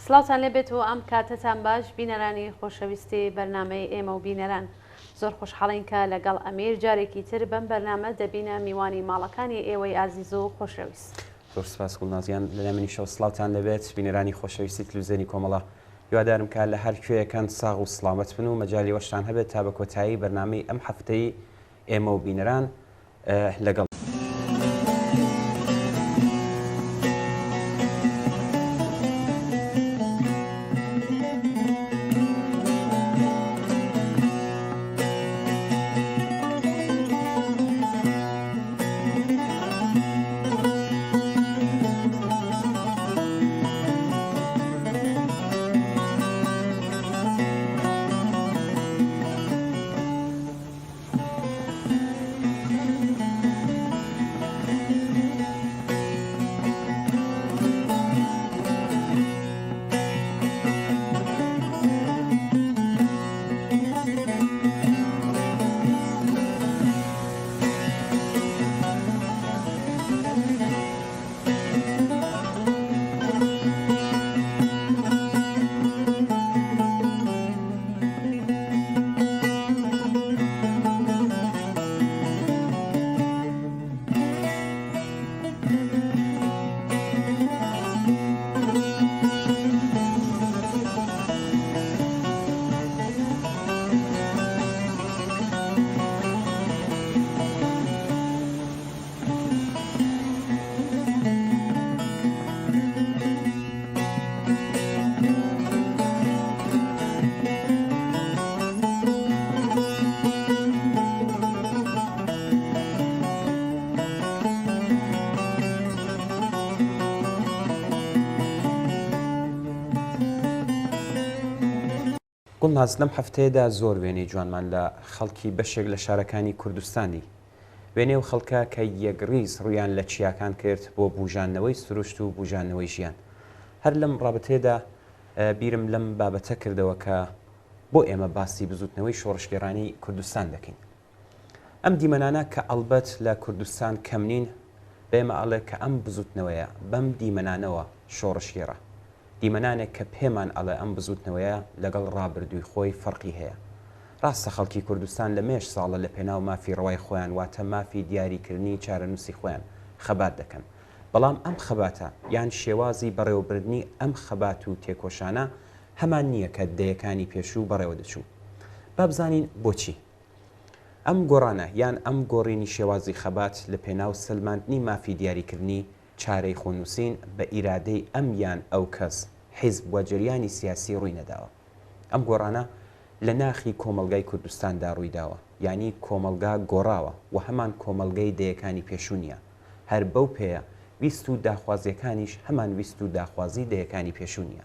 سڵاوتان لێبێت و ئەم کاتەتان باش بینەرانی خۆشەویستی بەرنامەی ئێمە و بینەران. زۆر خۆشحاڵین کە لەگەڵ ئەمیر جارێکی تر بەم بەرنامە دەبینە میوانی ماڵەکانی ئێوەی ئازیز و خۆشەویست. زۆر سپاس گوڵناز گیان، لەلای منیشەوە سڵاوتان لێبێت بینەرانی خۆشەویستی تلویزیۆنی کۆمەڵە. هیوادارم کە لە هەر کوێیەکەن ساغ و سڵامەت بن و مەجالی ئەوەشتان هەبێت تا بە کۆتایی بەرنامەی ئەم هەفتەی ئێمە و بینەران لەگەڵ. گوڵناز، لەم هەفتەیەدا زۆر وێنەی جوانمان لە خەڵکی بەشێک لە شارەکانی کوردستان دی. وێنەی ئەو خەڵکە کە یەکڕیز ڕوویان لە چیاکان کرد بۆ بوژاندنەوەی سروشت و بوژاندنەوەی ژیان. هەر لەم ڕابتەیەدا بیرم لەم بابەتە کردەوە کە بۆ ئێمە باسی بزووتنەوەی شۆڕشگێڕانەی کوردستان دەکەین. ئەم دیمەنانە کە ئەڵبەت لە کوردستان کەم نین، بە ئێمە ئەڵێ کە ئەم بزووتنەوەیە بەم دیمەنانەوە شۆڕشگێڕە. دیمەنانێک کە پێمان ئەڵێ ئەم بزووتنەوەیە لەگەڵ ڕابردووی خۆی فەرقی هەیە. ڕاستە خەڵکی کوردستان لە مێژ ساڵە لە پێناو مافی ڕەوای خۆیان واتە مافی دیاریکردنی چارەنووسی خۆیان خەبات دەکەن. بەڵام ئەم خەباتە یان شێوازی بەڕێوەبردنی ئەم خەبات و تێکۆشانە هەمان نییە کە دەیەکانی پێشوو بەڕێوە دەچوو. با بزانین بۆچی؟ ئەم گۆڕانە یان ئەم گۆڕینی شێوازی خەبات لە پێناو سەلماندنی مافی دیاریکردنی چارەی خۆنووسین بە ئیرادەی ئەم یان ئەو کەس، حیزب و جەریانی سیاسی ڕووی نەداوە. ئەم گۆڕانە لە ناخی کۆمەڵگای کوردستاندا ڕووی داوە، یانی کۆمەڵگا گۆڕاوە و هەمان کۆمەڵگەی دەیەکانی پێشوو نییە. هەر بەو پێیە ویست و داخوازییەکانیش هەمان ویست و داخوازی دەیەکانی پێشوو نییە.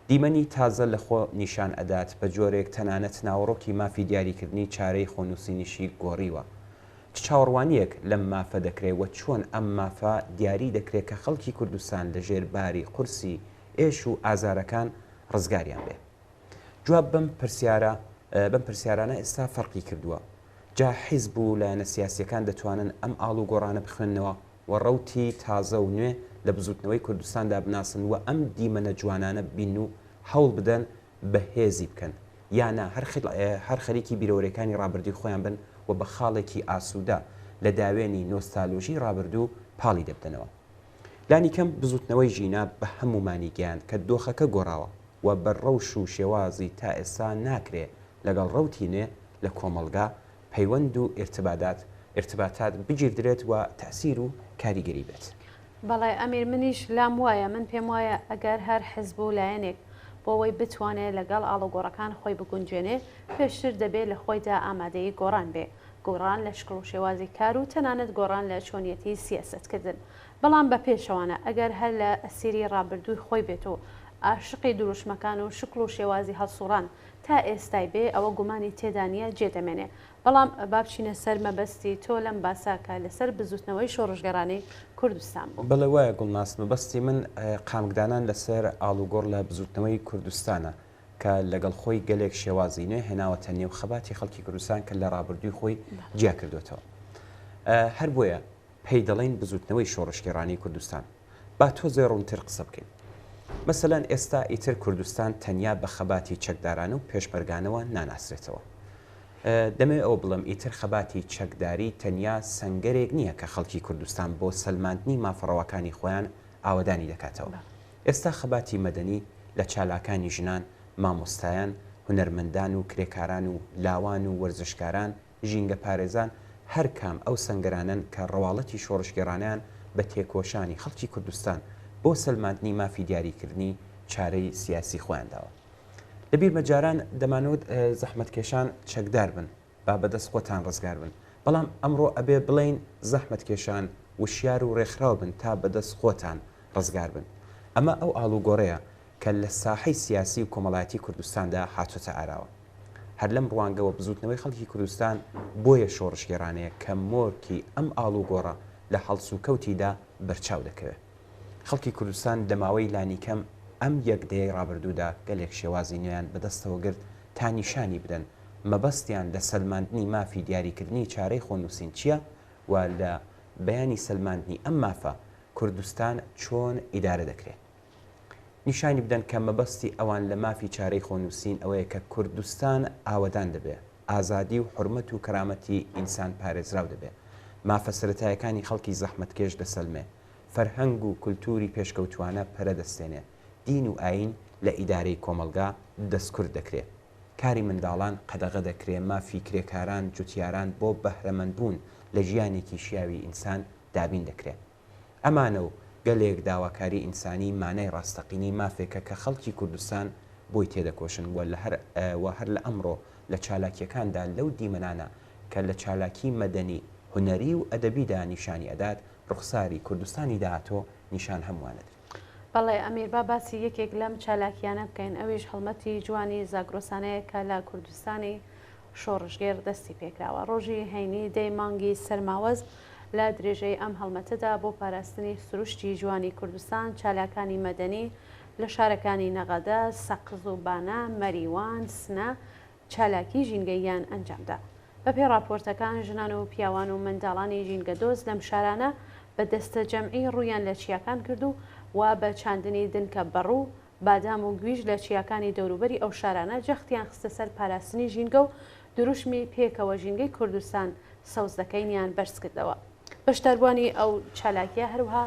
دیمەنی تازە لە خۆ نیشان ئەدات، بە جۆرێک تەنانەت ناوەڕۆکی مافی دیاریکردنی چارەی خۆنووسینیشی گۆڕیوە. چ چاوەڕوانییەک لەم مافە دەکرێ و چۆن ئەم مافە دیاری دەکرێ کە خەڵکی کوردستان لە ژێر باری قورسی ئێش و ئازارەکان ڕزگاریان بێ؟ جواب بەم پرسیارە بەم پرسیارانە ئێستا فەرقی کردووە. جا حیزب و لایەنە سیاسییەکان دەتوانن ئەم ئاڵوگۆڕانە بخوێننەوە و ڕەوتی تازە و نوێ لە بزووتنەوەی کوردستاندا بناسن و ئەم دیمەنە جوانانە ببینن و هەوڵ بدەن بەهێزی بکەن یا نا هەر خەریکی بیرەوەریەکانی ڕابردووی خۆیان بن و بە خاڵێکی ئاسوودە لە داوێنی نۆستالۆژیی ڕابردوو پاڵی دەبدەنەوە. لانیکەم بزووتنەوەی ژینا بە هەموومانی گەیاند کە دۆخەکە گۆڕاوە و بە ڕەوش و شێوازی تا ئێستا ناکرێ لەگەڵ ڕەوتی نوێ لە کۆمەڵگا پەیوەند و ئیرتبادات، ارتباطات، بگیردرێت و تەئسیر و کاریگەری بێت. بەڵێ ئەمیر منیش لام وایە، من پێم وایە ئەگەر هەر حزب و لایەنێک بۆ ئەوەی بتوانێ لەگەڵ ئاڵوگۆڕەکان خۆی بگونجێنێ پێشتر دەبێ لە خۆیدا ئامادەی گۆڕان بێ، گۆڕان لە شکڵ و شێوازی کار و تەنانەت گۆڕان لە چۆنیەتی سیاسەتکردن. بەڵام بە پێچەوانە ئەگەر هەر لە ئەسیری ڕابردووی خۆی بێت و ئاشقی دروشمەکان و شکڵ و شێوازی هەڵسوڕان تا ئێستای بێ ئەوە گومانی تێدا نییە جێ دەمێنێ. بەڵام با بچینە سەر مەبەستی تۆ لەم باسە کە لەسەر بزووتنەوەی شۆڕشگێڕانەی کوردستان بوو. بەڵێ وایە گوڵناز، مەبەستی من قامکدانان لەسەر ئاڵوگۆڕ لە بزووتنەوەی کوردستانە کە لەگەڵ خۆی گەلێک شێوازی نوێ هێناوەتە نێو خەباتی خەڵکی کوردستان کە لە ڕابردووی خۆی جیا کردوێتەوە. هەر بۆیە پێی دەڵێین بزووتنەوەی شۆڕشگێڕانەی کوردستان. با تۆزێ ڕوونتر قسە بکەین. مەسەلەن ئێستا ئیتر کوردستان تەنیا بە خەباتی چەکدارانە و پێشمەرگانەوە ناناسرێتەوە. دەمەوێ ئەوە بڵێم ئیتر خەباتی چەکداری تەنیا سەنگەرێک نییە کە خەڵکی کوردستان بۆ سەلماندنی مافە ڕەواکانی خۆیان ئاوەدانی دەکاتەوە. ئێستا خەباتی مەدەنی لە چالاکانی ژنان، مامۆستایان، هونەرمەندان و کرێکاران و لاوان و وەرزشکاران، ژینگەپارێزان هەر کام ئەو سەنگەرانەن کە ڕواڵەتی شۆڕشگێڕانەیان بە تێکۆشانی خەڵکی کوردستان بۆ سەلماندنی مافی دیاریکردنی چارەی سیاسی خۆیان داوە. لە بیرمە جاران دەمانوت زەحمەتکێشان چەکدار بن با بەدەست خۆتان ڕزگار بن، بەڵام ئەمڕۆ ئەبێ بڵێین زەحمەتکێشان وشیار و ڕێکخراو بن تا بەدەست خۆتان ڕزگار بن. ئەمە ئەو ئاڵوگۆڕەیە کە لە ساحەی سیاسی و کۆمەڵایەتی کوردستاندا هاتۆتە ئاراوە. هەر لەم ڕوانگەوە بزووتنەوەی خەڵکی کوردستان بۆیە شۆڕشگێڕانەیە کە مۆرکی ئەم ئاڵوگۆڕە لە هەڵسوکەوتیدا بەرچاو دەکەوێ. خەڵکی کوردستان لە ماوەی لانیکەم ئەم یەک دەیەی ڕابردوودا گەلێک شێوازی نوێیان بەدەستەوە گرت تا نیشانی بدەن مەبەستیان لە سەلماندنی مافی دیاریکردنی چارەی خۆنووسین چییە و لە بەیانی سەلماندنی ئەم مافە کوردستان چۆن ئیدارە دەکرێ. نیشانی بدەن کە مەبەستی ئەوان لە مافی چارەی خۆنووسین ئەوەیە کە کوردستان ئاوەدان دەبێ، ئازادی و حورمەت و کەرامەتی ئینسان پارێزراو دەبێ، مافە سەرەتایەکانی خەڵکی زەحمەتکێش دەسەلمێ، فەرهەنگ و کولتووری پێشکەوتووانە پەرە دەستێنێ، دین و ئایین لە ئیدارەی کۆمەڵگا دەستکورت دەکرێ، کاری منداڵان قەدەغە دەکرێ، مافی کرێکاران، جوتیاران بۆ بەهرەمەندبوون لە ژیانێکی شیاوی ئینسان دابین دەکرێ. ئەمانە و گەلێک داواکاری ئینسانی مانای ڕاستەقینەی مافێکە کە خەڵکی کوردستان بۆی تێدەکۆشن و لە هەر و هەر لە ئەمڕۆ لە چالاکییەکاندا لەو دیمەنانە کە لە چالاکی مەدەنی، هونەری و ئەدەبیدا نیشانی ئەدات ڕوخساری کوردستانی داهاتۆ نیشان هەمووان ئەدرێ. بەڵێ ئەمیر با باسی یەکێک لەم چالاکییانە بکەین ئەویش هەڵمەتی جوانی زاگرۆسانەیە کە لە کوردستانی شۆڕشگێڕ دەستی پێکراوە. ڕۆژی هەینی دەی مانگی سەرماوەز لە درێژەی ئەم هەڵمەتەدا بۆ پاراستنی سروشتی جوانی کوردستان چالاکانی مەدەنی لە شارەکانی نەغەدە، سەقز و بانە، مەریوان، سنە چالاکی ژینگەییان ئەنجامدا. بەپێی ڕاپۆرتەکان ژنان و پیاوان و منداڵانی ژینگەدۆست لەم شارانە بە دەستەجەمعی ڕوویان لە چیاکان کرد و و بە چاندنی دنکە بەڕوو، بادام و گویژ لە چیاکانی دەوروبەری ئەو شارانە جەختیان خستە سەر پاراستنی ژینگە و دروشمی پێکەوە ژینگەی کوردستان سەوز دەکەینیان بەرزکردەوە. بەشداربووانی ئەو چالاکییە هەروەها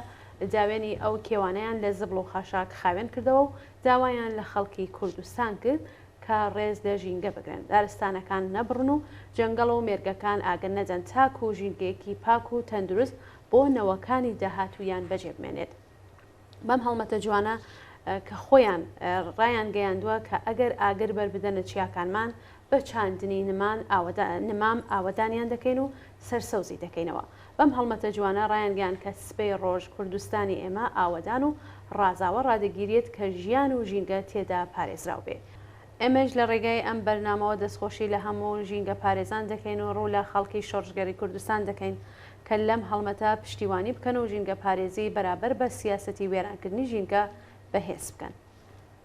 داوێنی ئەو کێوانەیان لە زبڵ و خاشاک خاوێن کردەوە و داوایان لە خەڵکی کوردستان کرد کە ڕێز لە ژینگە بگرن، دارستانەکان نەبڕن و جەنگەڵ و مێرگەکان ئاگر نەدەن تاکوو ژینگەیەکی پاک و تەندروست بۆ نەوەکانی داهاتوویان بەجێ بمێنێت. بەم هەڵمەتە جوانە کە خۆیان ڕایانگەیاندووە کە ئەگەر ئاگر بەربدەنە چیاکانمان بە چاندنی نمان نمام ئاوەدانیان دەکەین و سەرسەوزی دەکەینەوە. بەم هەڵمەتە جوانە ڕایانگەیاند کە سبەی ڕۆژ کوردستانی ئێمە ئاوەدان و ڕازاوە ڕادەگیرێت کە ژیان و ژینگە تێدا پارێزراو بێ. ئێمەش لە ڕێگای ئەم بەرنامەوە دەستخۆشی لە هەموو ژینگە پارێزان دەکەین و ڕوو لە خەڵکی شۆڕشگێڕی کوردستان دەکەین کە لەم هەڵمەتە پشتیوانی بکەن و ژینگە پارێزی بەرابەر بە سیاسەتی وێرانکردنی ژینگە بەهێز بکەن.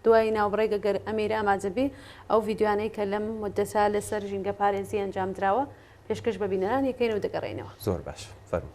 دوای ناوبڕێک ئەگەر ئەمیر ئامادەبی ئەو ڤیدیۆیانەی کە لەم موددەتە لەسەر ژینگە پارێزی ئەنجام دراوە پێشکەش بە بینەرانی کەین و دەگەڕێینەوە. زۆر باش فەرموو.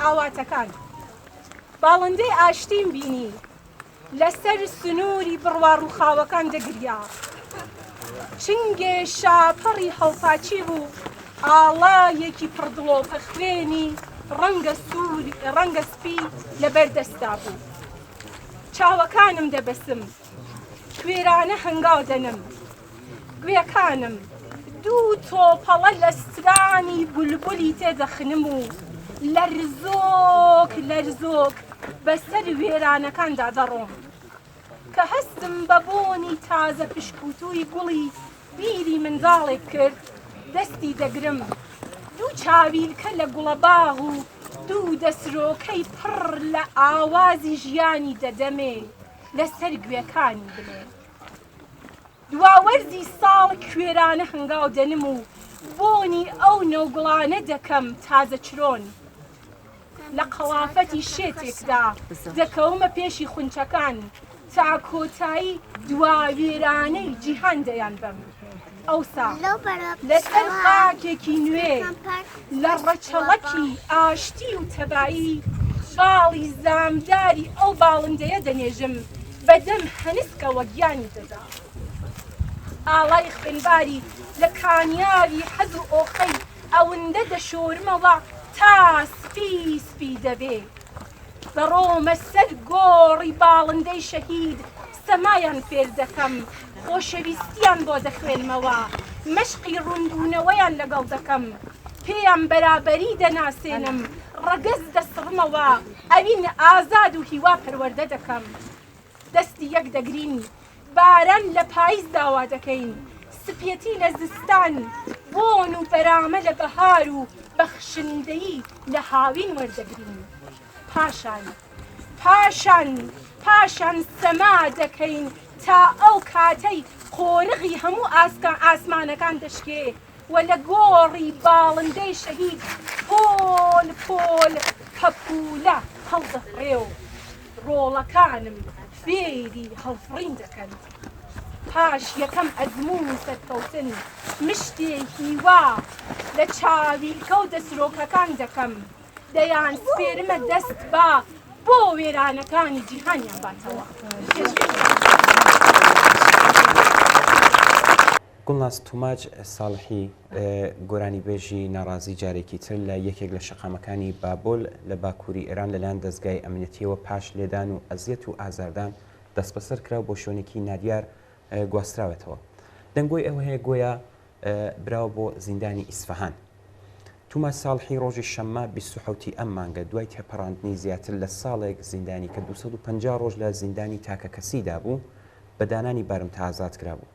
ئاواتەکان. باڵندەی ئاشتیم بینی لەسەر سنووری بڕوا ڕووخاوەکان دەگریا. چنگێ شاپەڕی هەڵپاچی بوو، ئاڵایەکی پڕ دڵۆپە خوێنی ڕەنگە سوور ڕەنگە سپی لەبەر دەستا بوو. چاوەکانم دەبەسم، کوێرانە هەنگاو دەنم. گوێکانم دوو تۆپەڵە لە سترانی بولبولی تێدەخنم و لەرزۆک لەرزۆک بەسەر وێرانەکاندا دەڕۆم. کە هەستم بە بۆنی تازە پشکوتووی گوڵی بیری منداڵێک کرد، دەستی دەگرم. دوو چاویلکە لە گوڵەباغ و دوو دەسرۆکەی پڕ لە ئاوازی ژیانی دەدەمێ لەسەر گوێکانی بنێ. دوا وەرزی ساڵ کوێرانە هەنگاو دەنم و بۆنی ئەو نەوگوڵانە دەکەم تازە چرۆن. لە قەڵافەتی شێتێکدا دەکەومە پێشی خونچەکان تا کۆتایی دوا وێرانەی جیهان دەیانبەم. ئەوسا لەسەر خاکێکی نوێ لە ڕەچەڵەکی ئاشتی و تەبایی باڵی زامداری ئەو باڵندەیە دەنێژم بە دەم هەنسکەوە گیانی دەدا. ئاڵای خوێنباری لە کانیاوی حەز و ئۆخەی ئەوندە دەشۆرمەوە تا سپی سپی دەبێ. دەڕۆمە سەر گۆڕی باڵندەی شەهید سەمایان فێر دەکەم، خۆشەویستیان بۆ دەخوێنمەوە، مەشقی ڕوونبوونەوەیان لەگەڵ دەکەم، پێیان بەرابەری دەناسێنم، ڕەگەز دەسڕمەوە، ئەوین ئازاد و هیوا پەروەردە دەکەم. دەستی یەک دەگرین، باران لە پایز داوا دەکەین، سپیەتی لە زستان، بۆن و بەرامە لە بەهار و بەخشندەیی لە هاوین وەردەگرین. پاشان، پاشان، پاشان سەما دەکەین تا ئەو کاتەی قۆرغی هەموو ئاسمانەکان دەشکێ و لە گۆڕی باڵندەی شەهید پۆل پۆل پەپوولە هەڵدەفڕێ و ڕۆڵەکانم فێری هەڵفڕین دەکەن. پاش یەکەم ئەزموون و سەرکەوتن، مشتێ هیوا لە چاویلکە و دەسرۆکەکان دەکەم، دەیان سپێرمە دەست با بۆ وێرانەکانی جیهانیان باتەوە. گوڵناز توماج ساڵحی، گۆرانیبێژی ناڕازی جارێکی تر لە یەکێک لە شەقامەکانی بابۆل لە باکووری ئێران لەلایەن دەزگای ئەمنیەتییەوە پاش لێدان و ئەزیەت و ئازاردان دەستبەسەر کرا و بۆ شوێنێکی نادیار گواستراوەتەوە. دەنگۆی ئەوە هەیە گۆیا براوە بۆ زیندانی ئیسفەهان. توماج ساڵحی ڕۆژی شەممە 27 ی ئەم مانگە دوای تێپەڕاندنی زیاتر لە ساڵێک زیندانی کە 250 ڕۆژ لە زیندانی تاکەکەسیدا بوو بە دانانی بارمتە ئازاد کرابوو.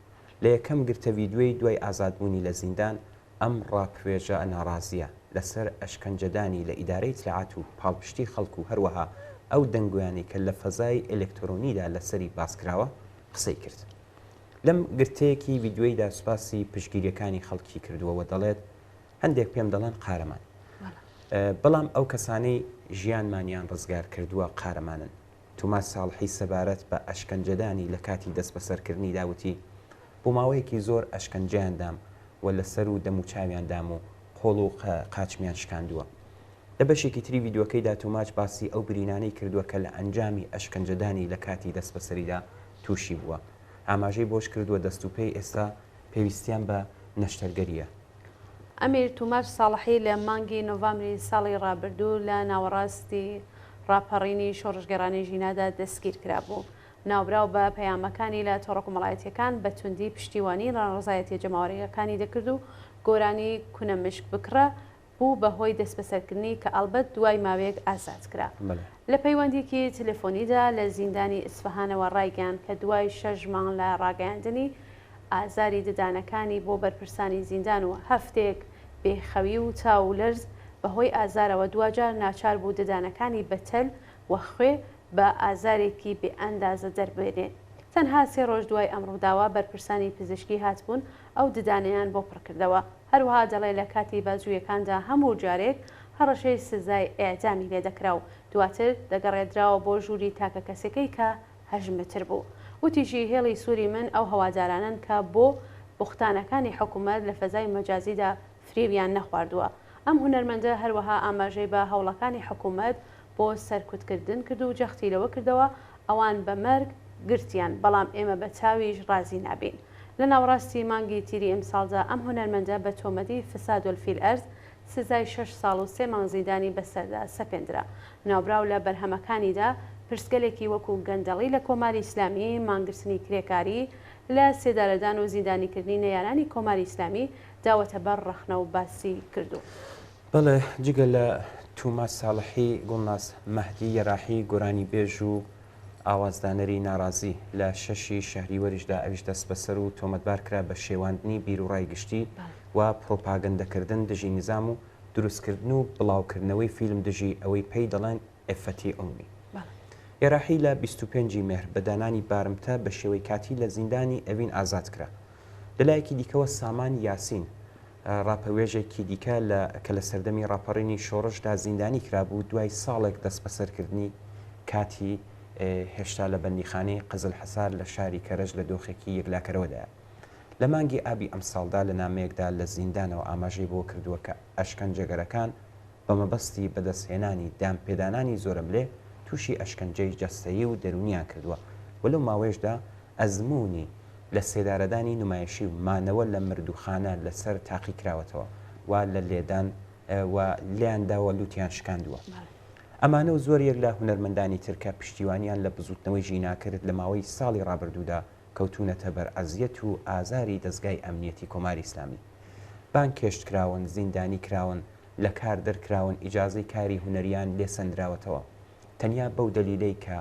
لە یەکەم گرتە ڤیدیۆی دوای ئازادبوونی لە زیندان، ئەم ڕاپوێژە ناڕازییە لەسەر ئەشکەنجەدانی لە ئیدارەی ئیتلاعات و پاڵپشتی خەڵک و هەروەها ئەو دەنگۆیانەی کە لە فەزای ئێلێکتۆرۆنیدا لەسەری باس کراوە، قسەی کرد. لەم گرتەیەکی ڤیدیۆیدا سوپاسی پشتگیرییەکانی خەڵکی کردووە و دەڵێت، هەندێک پێم دەڵێن قارەمان، بەڵام ئەو کەسانەی ژیانمانیان ڕزگار کردووە قارەمانن. توماج ساڵحی سەبارەت بە ئەشکەنجەدانی لە کاتی دەستبەسەرکردنیدا وتی، بۆ ماوەیەکی زۆر ئەشکەنجەیان دام و لە سەر و دەموچاویان دام و قۆڵ و قاچمیان شکاندووە. لە بەشێکی تری ڤیدیۆکەیدا تۆماج باسی ئەو برینانەی کردووە کە لە ئەنجامی ئەشکەنجەدانی لە کاتی دەستبەسەریدا تووشی بووە. ئاماژەی بەوەش کردووە دەست و پێی ئێستا پێویستیان بە نەشتەرگەرییە. ئەمیر توماج ساڵحی لە مانگی نۆڤامبری ساڵی ڕابردوو لە ناوەڕاستی ڕاپەڕینی شۆڕشگێڕانەی ژینادا دەستگیر کرابوو. ناوبراو بە پەیامەکانی لە تۆڕە کۆمەڵایەتییەکان بە توندی پشتیوانی ناڕەزایەتییە جەماوەرییەکانی دەکرد و گۆرانی کونە مشک بکڕە بوو بە هۆی دەستبەسەرکردنی کە ئەڵبەت دوای ماوەیەک ئازاد کرا. لە پەیوەندییەکی تەلەفۆنیدا لە زیندانی ئیسفەهانەوە ڕایگەیاند کە دوای شەش مانگ لە ڕاگەیاندنی ئازاری ددانەکانی بۆ بەرپرسانی زیندان و هەفتەیەک بێ خەوی و تاو و لەرز بە هۆی ئازارەوە دواجار ناچار بوو ددانەکانی بە تەل و خوێ بە ئازارێکی بێ ئەندازە دەربێنێ. تەنها سێ ڕۆژ دوای ئەم ڕووداوە بەرپرسانی پزیشکی هاتبوون ئەو ددانەیان بۆ پڕکردەوە. هەروەها دەڵێ لە کاتی بازوویەکاندا هەموو جارێک هەڕەشەی سزای ئێعدامی لێدەکرا و دواتر دەگەڕێدراوە بۆ ژووری تاکەکەسیەکەی کە هەشت متر بوو. وتیشی، هێڵی سووری من ئەو هەوادارانەن کە بۆ بوختانەکانی حکومەت لە فەزای مەجازیدا فریویان نەخواردووە. ئەم هونەرمەندە هەروەها ئاماژەی بە هەوڵەکانی حکوومەت بۆ سەرکوتکردن کرد و جەختی لەوە کردەوە، ئەوان بە مەرگ گرتیان، بەڵام ئێمە بە چاویش ڕازی نابین. لە ناوەڕاستی مانگی تیری ئمساڵدا ئەم هونەرمەندە بە تۆمەتی فساد فی الارض سزای شەش ساڵ و سێ مانگ زیندانی بەسەردا سەپێندرا. ناوبراو لە بەرهەمەکانیدا پرسگەلێکی وەکوو گەندەڵی لە کۆماری ئیسلامی، مانگرتنی کرێکاری، لە سێدارەدان و زیندانیکردنی نەیارانی کۆماری ئیسلامی داوەتە بەر ڕەخنە و باسی کردوون. بەڵێ جگە لە توماج ساڵحی، گوڵناز مەهدی یەراحی گۆرانیبێژ و ئاوازدانەری ناڕازی لە شەشی شەهریوەریشدا ئەویش دەستبەسەر و تۆمەتبار کرا بە شێواندنی بیروڕای گشتی و پرۆپاگەندەکردن دژی نیزام و دروستکردن و بڵاوکردنەوەی فیلم دژی ئەوەی پێی دەڵێن عفەتی عمومی. یەراحی لە 25 ی مێهر بە دانانی بارمتە بە شێوەی کاتی لە زیندانی ئەڤین ئازاد کرا. لە لایەکی دیکەوە سامان یاسین، ڕاپەوێژێکی دیکە لە کە لە سەردەمی ڕاپەڕینی شۆڕشدا زیندانی کرابوو، دوای ساڵێک دەستبەسەرکردنی کاتی هێشتا لە بەندیخانەی قزلحەسار لە شاری کەرەج لە دۆخێکی یەکلاکەرەوەدایە. لە مانگی ئابی ئەمساڵدا لە نامەیەکدا لە زیندانەوە ئاماژەی بەوە کردووە کە ئەشکەنجەگەرەکان بە مەبەستی بەدەستهێنانی دانپێدانانی زۆرەملێ تووشی ئەشکەنجەی جەستەیی و دەروونیان کردووە و لەو ماوەیەشدا ئەزموونی لە سێدارەدانی نمایشی و مانەوە لە مردووخانە لەسەر تاقیکراوەتەوە و لە لێدان و لێیان داوە لووتیان شکاندووە. ئەمانە و زۆریەک لە هونەرمەندانی تر کە پشتیوانیان لە بزووتنەوەی ژینا کرد لە ماوەی ساڵی ڕابردوودا کەوتوونەتە بەر ئەزیەت و ئازاری دەزگای ئەمنیەتی کۆماری ئیسلامی. بانگهێشت کراون، زیندانی کراون، لە کار دەرکراون، ئیجازەی کاری هونەریان لێ سەندراوەتەوە. تەنیا بەو دەلیلەی کە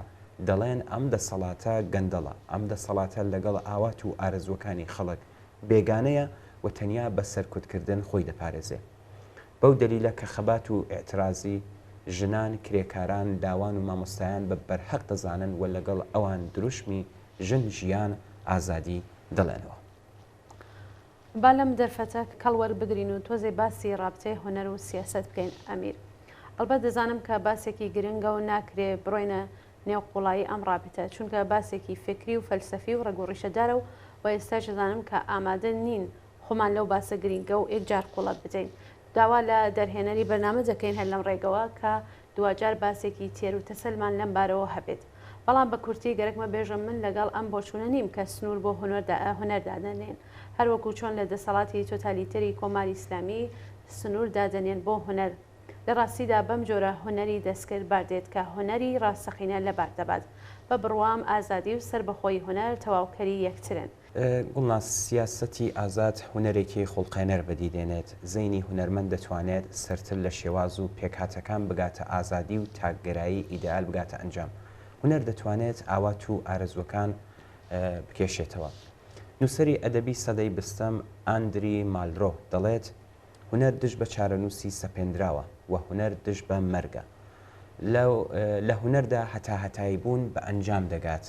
دەڵێن ئەم دەسەڵاتە گەندەڵە، ئەم دەسەڵاتە لەگەڵ ئاوات و ئارەزووەکانی خەڵک بێگانەیە و تەنیا بە سەرکوتکردن خۆی دەپارێزێ. بەو دەلیلە کە خەبات و ئیعترازی ژنان، کرێکاران، لاوان و مامۆستایان بە بەرهەق دەزانن و لەگەڵ ئەوان دروشمی ژن، ژیان، ئازادی دەڵێنەوە. با لەم دەرفەتە کەڵ وەربگرین و تۆزێ باسی ڕابتەی هونەر و سیاسەت بکەین ئەمیر. ئەڵبەت دەزانم کە باسێکی گرنگە و ناکرێ بڕۆینە نێو قوڵایی ئەم ڕابتە چونکە باسێکی فکری و فەلسەفی و ڕەگ و ڕیشەدارە و و ئێستاش دەزانم کە ئامادە نین خۆمان لەو باسە گرینگە و ئێکجار قوڵە بدەین. داوا لە دەرهێنەری بەرنامە دەکەین هەر لەم ڕێگەوە کە دواجار باسێکی تێر و تەسەلمان لەم بارەوە هەبێت. بەڵام بە کورتی گەرەکمە بێژم من لەگەڵ ئەم بۆچوونە نیم کە سنوور بۆ هونەر دادەنێن. هەر وەکوو چۆن لە دەسەڵاتی تۆتالیتەری کۆماری ئیسلامی سنوور دادەنێن بۆ هونەر. لە ڕاستیدا بەم جۆرە هونەری دەستکرد بار دێت کە هونەری ڕاستەقینە لەبار دەبات. بە بڕوام ئازادی و سەربەخۆیی هونەر تەواوکەری یەکترن. گوڵناز، سیاسەتی ئازاد هونەرێکی خوڵقێنەر بەدی دێنێت، زەینی هونەرمەند دەتوانێت سەرتر لە شێواز و پێکهاتەکان بگاتە ئازادی و تاکگەرایی ئیدەئال بگاتە ئەنجام. هونەر دەتوانێت ئاوات و ئارەزووەکان بکێشێتەوە. نووسەری ئەدەبی سەدەی بستەم ئاندری مالرۆ دەڵێت، هونەر دژ بە چارەنووسی سەپێندراوە و هونەر دژ بە مەرگە. لە هونەردا هەتاهەتاییبوون بە ئەنجام دەگات.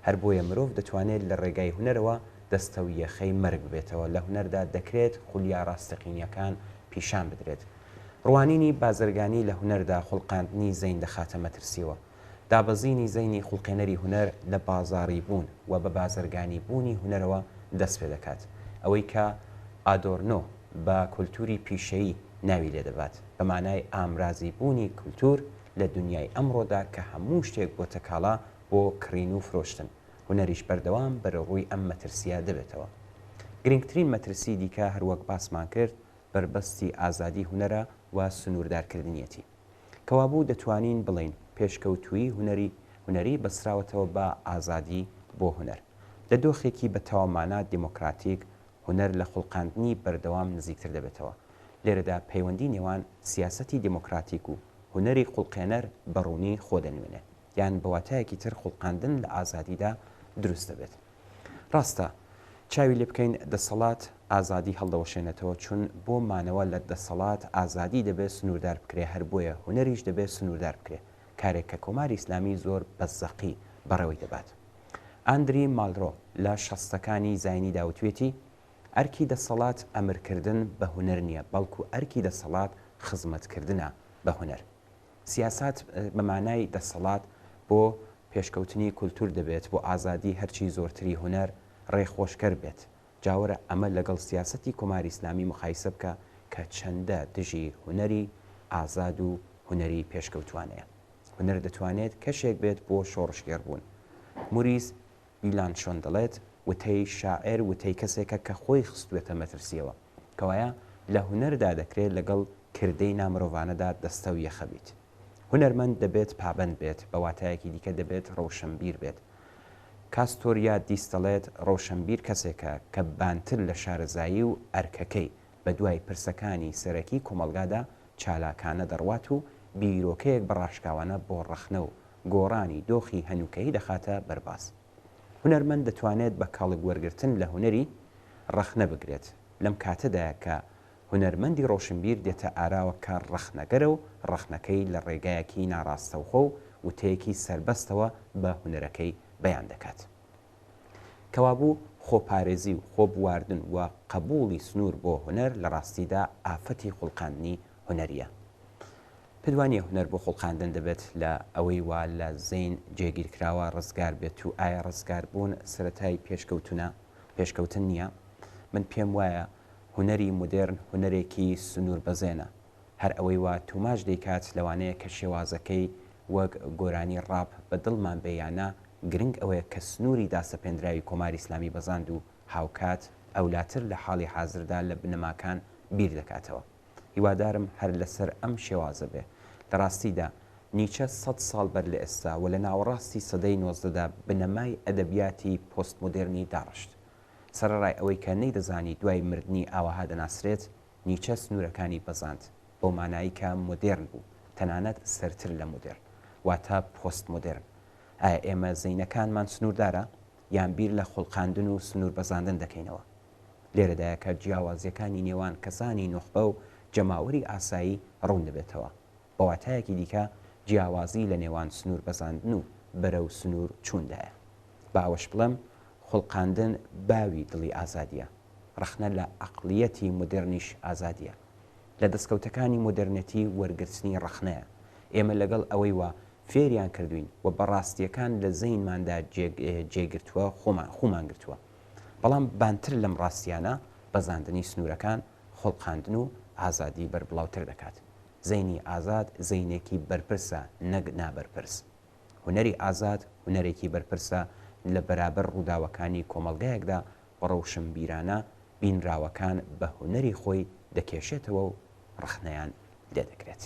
هەر بۆیە مرۆڤ دەتوانێت لە ڕێگای هونەرەوە دەستەویەخەی مەرگ ببێتەوە، لە هونەردا دەکرێت خولیا ڕاستەقینیەکان پیشان بدرێت. ڕوانینی بازرگانی لە هونەردا خوڵقاندنی زەین دەخاتە مەترسیەوە. دابەزینی زەینی خوڵقێنەری هونەر لە بازاڕی بوون و بە بازرگانی بوونی هونەرەوە دەست پێدەکات. ئەوەی کە ئادۆرنۆ بە کولتوری پیشەیی ناوی لێدەبات، بە مانای ئامرازی بوونی کولتور لە دونیای ئەمڕۆدا کە هەموو شتێک بۆتە کاڵا بۆ کڕین و فرۆشتن، هونەریش بەردەوام بەرەوڕووی ئەم مەترسییە دەبێتەوە. گرنگترین مەترسیی دیکە هەروەک باسمان کرد، بەربەستی ئازادی هونەرە و سنووردارکردنیەتی. کەوابوو دەتوانین بڵێین پێشکەوتوویی هونەری هونەری بەستراوەتەوە بە ئازادی بۆ هونەر. لە دۆخێکی بە تەواومانا دێمۆکراتیک، هونەر لە خوڵقاندنی بەردەوام نزیکتر دەبێتەوە. لێرەدا پەیوەندی نێوان سیاسەتی دێمۆکراتیک و هونەری خوڵقێنەر بە ڕوونی خۆ دەنوێنێ. یان بە واتایەکی تر خوڵقاندن لە ئازادیدا دروست دەبێت. ڕاستە چاوی لێ بکەین دەسەڵات ئازادی هەڵدەوەشێنێتەوە چون بۆ مانەوە لە دەسەڵات ئازادی دەبێ سنووردار بکرێ هەر بۆیە هونەریش دەبێ سنووردار بکرێ کارێک کە کۆماری ئیسلامی زۆر بە زەقی بەڕێوەی دەبات. ئاندری مالرۆ لە شەستەکانی زاینیدا وتوێتی ئەرکی دەسەڵات ئەمرکردن بە هونەر نییە بەڵکو ئەرکی دەسەڵات خزمەتکردنە بە هونەر. سیاسات بە مانای دەسەڵات بۆ پێشکەوتنی کولتور دەبێت بۆ ئازادی هەرچی زۆرتری هونەر ڕێ خۆشکەر بێت. جا وەرە ئەمە لەگەڵ سیاسەتی کۆماری ئیسلامی موقایسە بکە کە. کە چەندە دژی هونەری ئازاد و هونەری پێشکەوتوانەیە. هونەر دەتوانێت کەشێک بێت بۆ شۆڕشگێڕبوون. موریس بیلانشۆن دەڵێت، وتەی شاعێر وتەی کەسێکە کە خۆی خستووەتە مەترسییەوە. کەوایە لە هونەردا دەکرێت لەگەڵ کردەی نامرۆڤانەدا دەستە و یەخە بیت. هونەرمەند دەبێت پابەند بێت، بە واتایەکی دیکە دەبێت ڕەوشەنبیر بێت. کاستۆریادیس دەڵێت، ڕەوشەنبیر کەسێکە کە بانتر لە شارەزایی و ئەرکەکەی، بە دوای پرسەکانی سەرەکی کۆمەڵگادا چالاکانە دەڕوات و بیرۆکەیەک بە ڕاشکاوانە بۆ ڕەخنە و گۆڕانی دۆخی هەنووکەیی دەخاتە بەر باس. هونەرمەند دەتوانێت بە کەڵک وەرگرتن لە هونەری، ڕەخنە بگرێت. لەم کاتەدایە کە هونەرمەندی ڕۆشنبیر دێتە ئاراوە کە ڕەخنەگەرە و ڕەخنەکەی لە ڕێگایەکی ناڕاستەوخۆ و وتەیەکی سەربەستەوە بە هونەرەکەی بەیان دەکات. کەوابوو خۆپارێزی و خۆبواردن و قەبووڵی سنوور بۆ هونەر لە ڕاستیدا ئافەتی خوڵقاندنی هونەرییە. پێت وا نییە هونەر بۆ خوڵقاندن دەبێت لە ئەوەی وا لە زەین جێگیر کراوە ڕزگار بێت و ئایا ڕزگاربوون سەرەتای پێشکەوتنە پێشکەوتن نییە؟ من پێم وایە هونەری مودێرن هونەرێکی سنووربەزێنە. هەر ئەوەی وا توماج دەیکات لەوانەیە کە شێوازەکەی وەک گۆرانی ڕاپ بە دڵمان بێ یا نا، گرنگ ئەوەیە کە سنووری داسەپێندراوی کۆماری ئیسلامی بەزاند و هاوکات ئەولاتر لە حاڵی حازردا لە بنەماکان بیر دەکاتەوە. هیوادارم هەر لەسەر ئەم شێوازە بێ. لە ڕاستیدا نیچە سەت ساڵ بەر لە ئێستا و لە ناوەڕاستی سەدەی نۆزدەدا بنەمای ئەدەبیاتی پۆستمۆدێرنی داڕشت. سەرەڕای ئەوەی کە نەیدەزانی دوای مردنی ئاوەها دەناسرێت، نیچە سنوورەکانی بەزاند، بەو مانایەی کە مۆدێرن بوو، تەنانەت سەرتر لە مۆدێرن، واتە پۆستمۆدێرن. ئایا ئێمە زەینەکانمان سنووردارە، یان بیر لە خوڵقاندن و سنووربەزاندن دەکەینەوە؟ لێرەدایە کە جیاوازییەکانی نێوان کەسانی نوخبە و جەماوەری ئاسایی ڕوون دەبێتەوە. بە واتایەکی دیکە جیاوازی لە نێوان سنووربەزاندن و بەرەو سنوور چووندایە. با ئەوەش بڵێم، خوڵقاندن باوی دڵی ئازادییە. ڕەخنە لە عەقڵییەتی مۆدێرنیش ئازادییە. لە دەستکەوتەکانی مۆدێرنێتی وەرگرتنی ڕەخنەیە. ئێمە لەگەڵ ئەوەی وا فێریان کردووین و بە ڕاستییەکان لە زەینماندا جێگرتووە خۆمان خوومان گرتووە. بەڵام بانتر لەم ڕاستییانە بەزاندنی سنوورەکان خوڵقاندن و ئازادی بەربڵاوتر دەکات. زەینی ئازاد زەینێکی بەرپرسە نەک نابەرپرس. هونەری ئازاد هونەرێکی بەرپرسە لە بەرابەر ڕووداوەکانی کۆمەڵگایەکدا و ڕەوشنبیرانە بینراوەکان بە هونەری خۆی دەکێشێتەوە و ڕەخنەیان لێدەگرێت.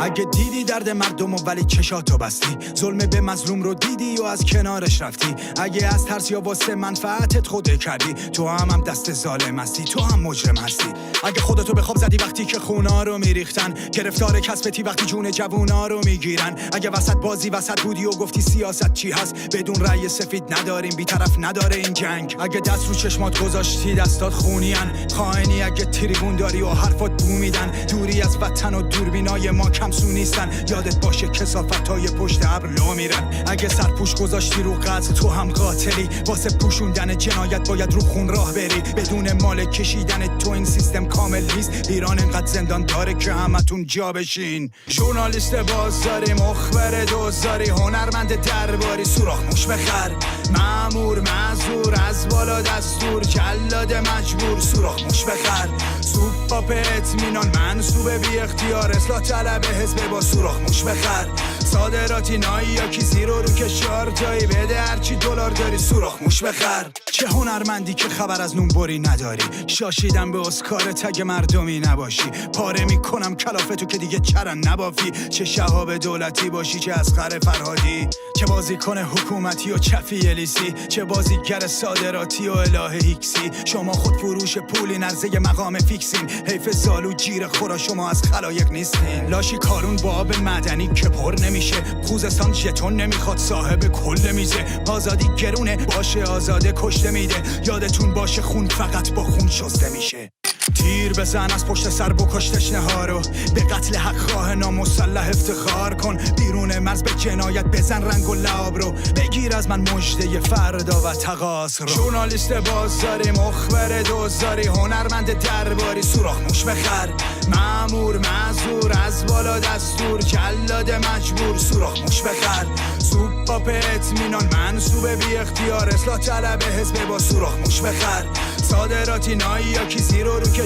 اگه دیدی درد مردم و ولی چشاتو بستی ظلم به مظلوم رو دیدی و از کنارش رفتی اگه از ترس یا واسه منفعتت خوده کردی تو هم هم دست ظالم هستی تو هم مجرم هستی اگه خودتو به خواب زدی وقتی که خونا رو میریختن گرفتار کسبتی وقتی جون جوونا رو میگیرن اگه وسط بازی وسط بودی و گفتی سیاست چی هست بدون رأی سفید نداریم بیطرف نداره این جنگ اگه دست رو چشمات گذاشتی دستات خونیان خائنی اگه تریبون داری و حرفات بو میدن دوری از وطن و دوربینای ما کم سو نیستن یادت باشه کثافتای پشت ابر لو میرن اگه سرپوش گذاشتی رو قتل تو هم قاتلی واسه پوشوندن جنایت باید رو خون راه بری بدون مال کشیدن تو این سیستم کامل نیست ایران انقدر زندان داره که همتون جا بشین ژورنالیست بازاری مخبر دوزاری هنرمند درباری سوراخ موش بخر مامور معذور از بالا دستور جلاد مجبور سوراخ موش بخر سوپاپ اطمینان منصوب بی اختیار اصلاح طلب حزب با سوراخ موش بخر صادراتی نایی یا کی زیرو رو کشار جایی بده هرچی دلار داری سوراخ موش بخر چه هنرمندی که خبر از نون بری نداری شاشیدم به اسکار تگ مردمی نباشی پاره میکنم کلافتو که دیگه چرا نبافی چه شهاب دولتی باشی چه اصغر فرهادی چه بازیکن حکومتی و چفی الیسی چه بازیگر صادراتی و اله هیکسی شما خود فروش پولی نرزه مقام فیکسین حیف زالو جیر خورا شما از خلایق نیستین لاشی کارون با آب معدنی که پر نمیشه خوزستان ژتون نمیخواد صاحب کل میزه آزادی گرونه باشه آزاده کشته میده یادتون باشه خون فقط با خون شسته میشه. تیر بزن از پشت سر بکش تشنه ها رو به قتل حق خواه نامسلح افتخار کن بیرون مرز به جنایت بزن رنگ و لعاب رو بگیر از من مژده فردا و تقاص رو ژورنالیست بازاری مخبر دوزاری هنرمند درباری سوراخ موش بخر مامور معذور از بالا دستور جلاد مجبور سوراخ موش بخر سوپاپ اطمینان منصوب بی اختیار اصلاح طلب حزب با سوراخ موش بخر صادراتی نایی یا کی زیرو رو که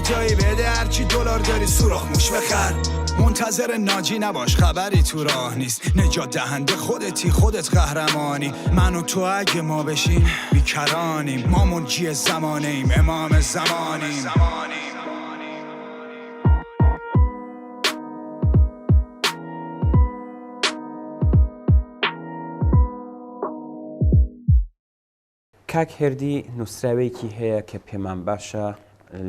تایی بده هرچی دلار داری سوراخ موش بخر منتظر ناجی نباش خبری تو راه نیست نجات دهنده خودتی خودت قهرمانی من و تو اگه ما بشیم بیکرانیم ما منجی زمانه ایم امام زمانیم. کاک هێردی نووسراوێکی هەیە کە پێمان باشە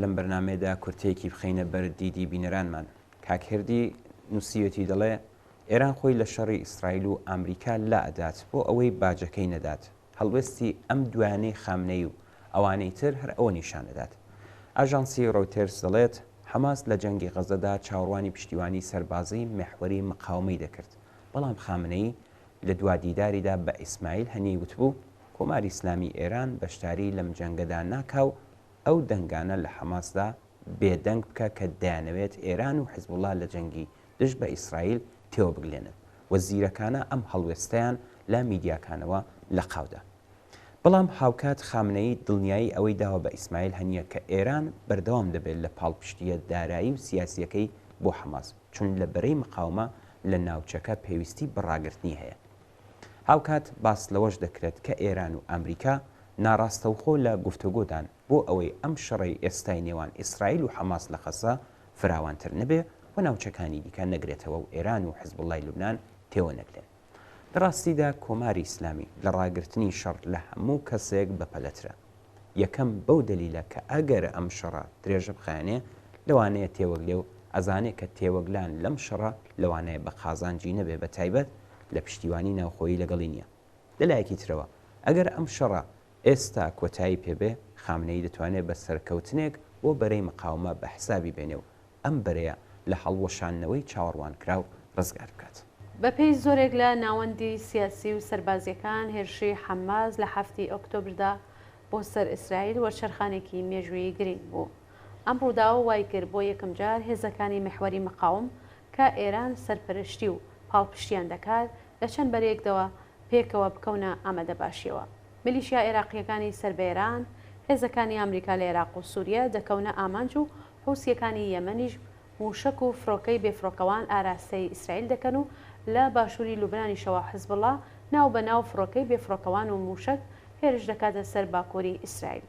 لەم بەرنامەیەدا کورتەیەکی بخەینە بەر دیدی بینەرانمان. کاک هێردی نووسیوێتی دەڵێ، ئێران خۆی لە شەڕی ئیسرائیل و ئامریکا لا ئەدات بۆ ئەوەی باجەکەی نەدات. هەڵوێستی ئەم دوایانەی خامنەیی و ئەوانەی تر هەر ئەوە نیشان ئەدات. ئاژانسی ڕۆیتێرز دەڵێت، حەماس لە جەنگی غەزەدا چاوەڕوانی پشتیوانی سەربازیی میحوەری مقاومەی دەکرد، بەڵام خامنەیی لە دوا دیداریدا بە ئیسماعیل هەنیەی وتبوو، کۆماری ئیسلامی ئێران بەشداری لەم جەنگەدا ناکا و ئەو دەنگانە لە حەماسدا بێدەنگ بکە کە دەیانەوێت ئێران و حزبوڵا لە جەنگی دژ بە ئیسرائیل تێوەبگلێنن و زیرەکانە ئەم هەڵوێستەیان لە میدیاکانەوە لەقاودا. بەڵام هاوکات خامنەیی دڵنیایی ئەوەی داوە بە ئیسماعیل هەنیە کە ئێران بەردەوام دەبێت لە پاڵپشتییە دارایی و سیاسییەکەی بۆ حەماس، چون لە بەرەی مقاومە لە ناوچەکە پێویستی بە ڕاگرتنی هەیە. هاوکات باس لەوەش دەکرێت کە ئێران و ئامریکا ناڕاستەوخۆ لە گفتوگۆدان بۆ ئەوەی ئەم شەڕەی ئێستای نێوان ئیسرائیل و حەماس لە غەززە فراوانتر نەبێ و ناوچەکانی دیکە نەگرێتەوە و ئێران و حزبوڵای لوبنان تێوەنەگلێن. لە ڕاستیدا کۆماری ئیسلامی لە ڕاگرتنی شەڕ لە هەموو کەسێک بەپەلەترە. یەکەم بەو دەلیلە کە ئەگەر ئەم شەڕە درێژە بخایەنێ لەوانەیە تێوەگلێ و ئەزانێ کە تێوەگلان لەم شەڕە لەوانەیە بە قازانجی نەبێ بە تایبەت لە پشتیوانی ناوخۆیی لەگەڵی نییە. لە لایەکی ترەوە ئەگەر ئەم شەڕە ئێستا کۆتایی پێ بێ خامنەیی دەتوانێ بە سەرکەوتنێک بۆ بەرەی مقاومە بە حسابی بێنێ و ئەم بەرەیە لە هەڵوەشاندنەوەی چاوەڕوانکراو ڕزگار بکات. بەپێی زۆرێک لە ناوەندی سیاسی و سەربازییەکان، هێرشی حەماس لە حەفتی ئۆکتۆبردا بۆ سەر ئیسرائیل وەرچەرخانێکی مێژوویی گرینگ بوو. ئەم ڕووداوە وای کرد بۆ یەکەمجار هێزەکانی میحوەری مقاوم کە ئێران سەرپەرشتی و پاڵپشتیان دەکات، لە چەند بەرەیەکدەوە پێکەوە بکەونە ئامادەباشییەوە. میلیشیا عێراقییەکانی سەر بە ئێران، هێزەکانی ئامریکا لە عێراق و سووریە دەکەونە ئامانج و حوسییەکانی یەمەنیش مووشەک و فڕۆکەی بێفڕۆکەوان ئاراستەی ئیسرائیل دەکەن و لە باشووری لوبنانیشەوە حزبوڵا ناو بە ناو فڕۆکەی بێفڕۆکەوان و مووشەک هێرش دەکاتە سەر باکووری ئیسرائیل.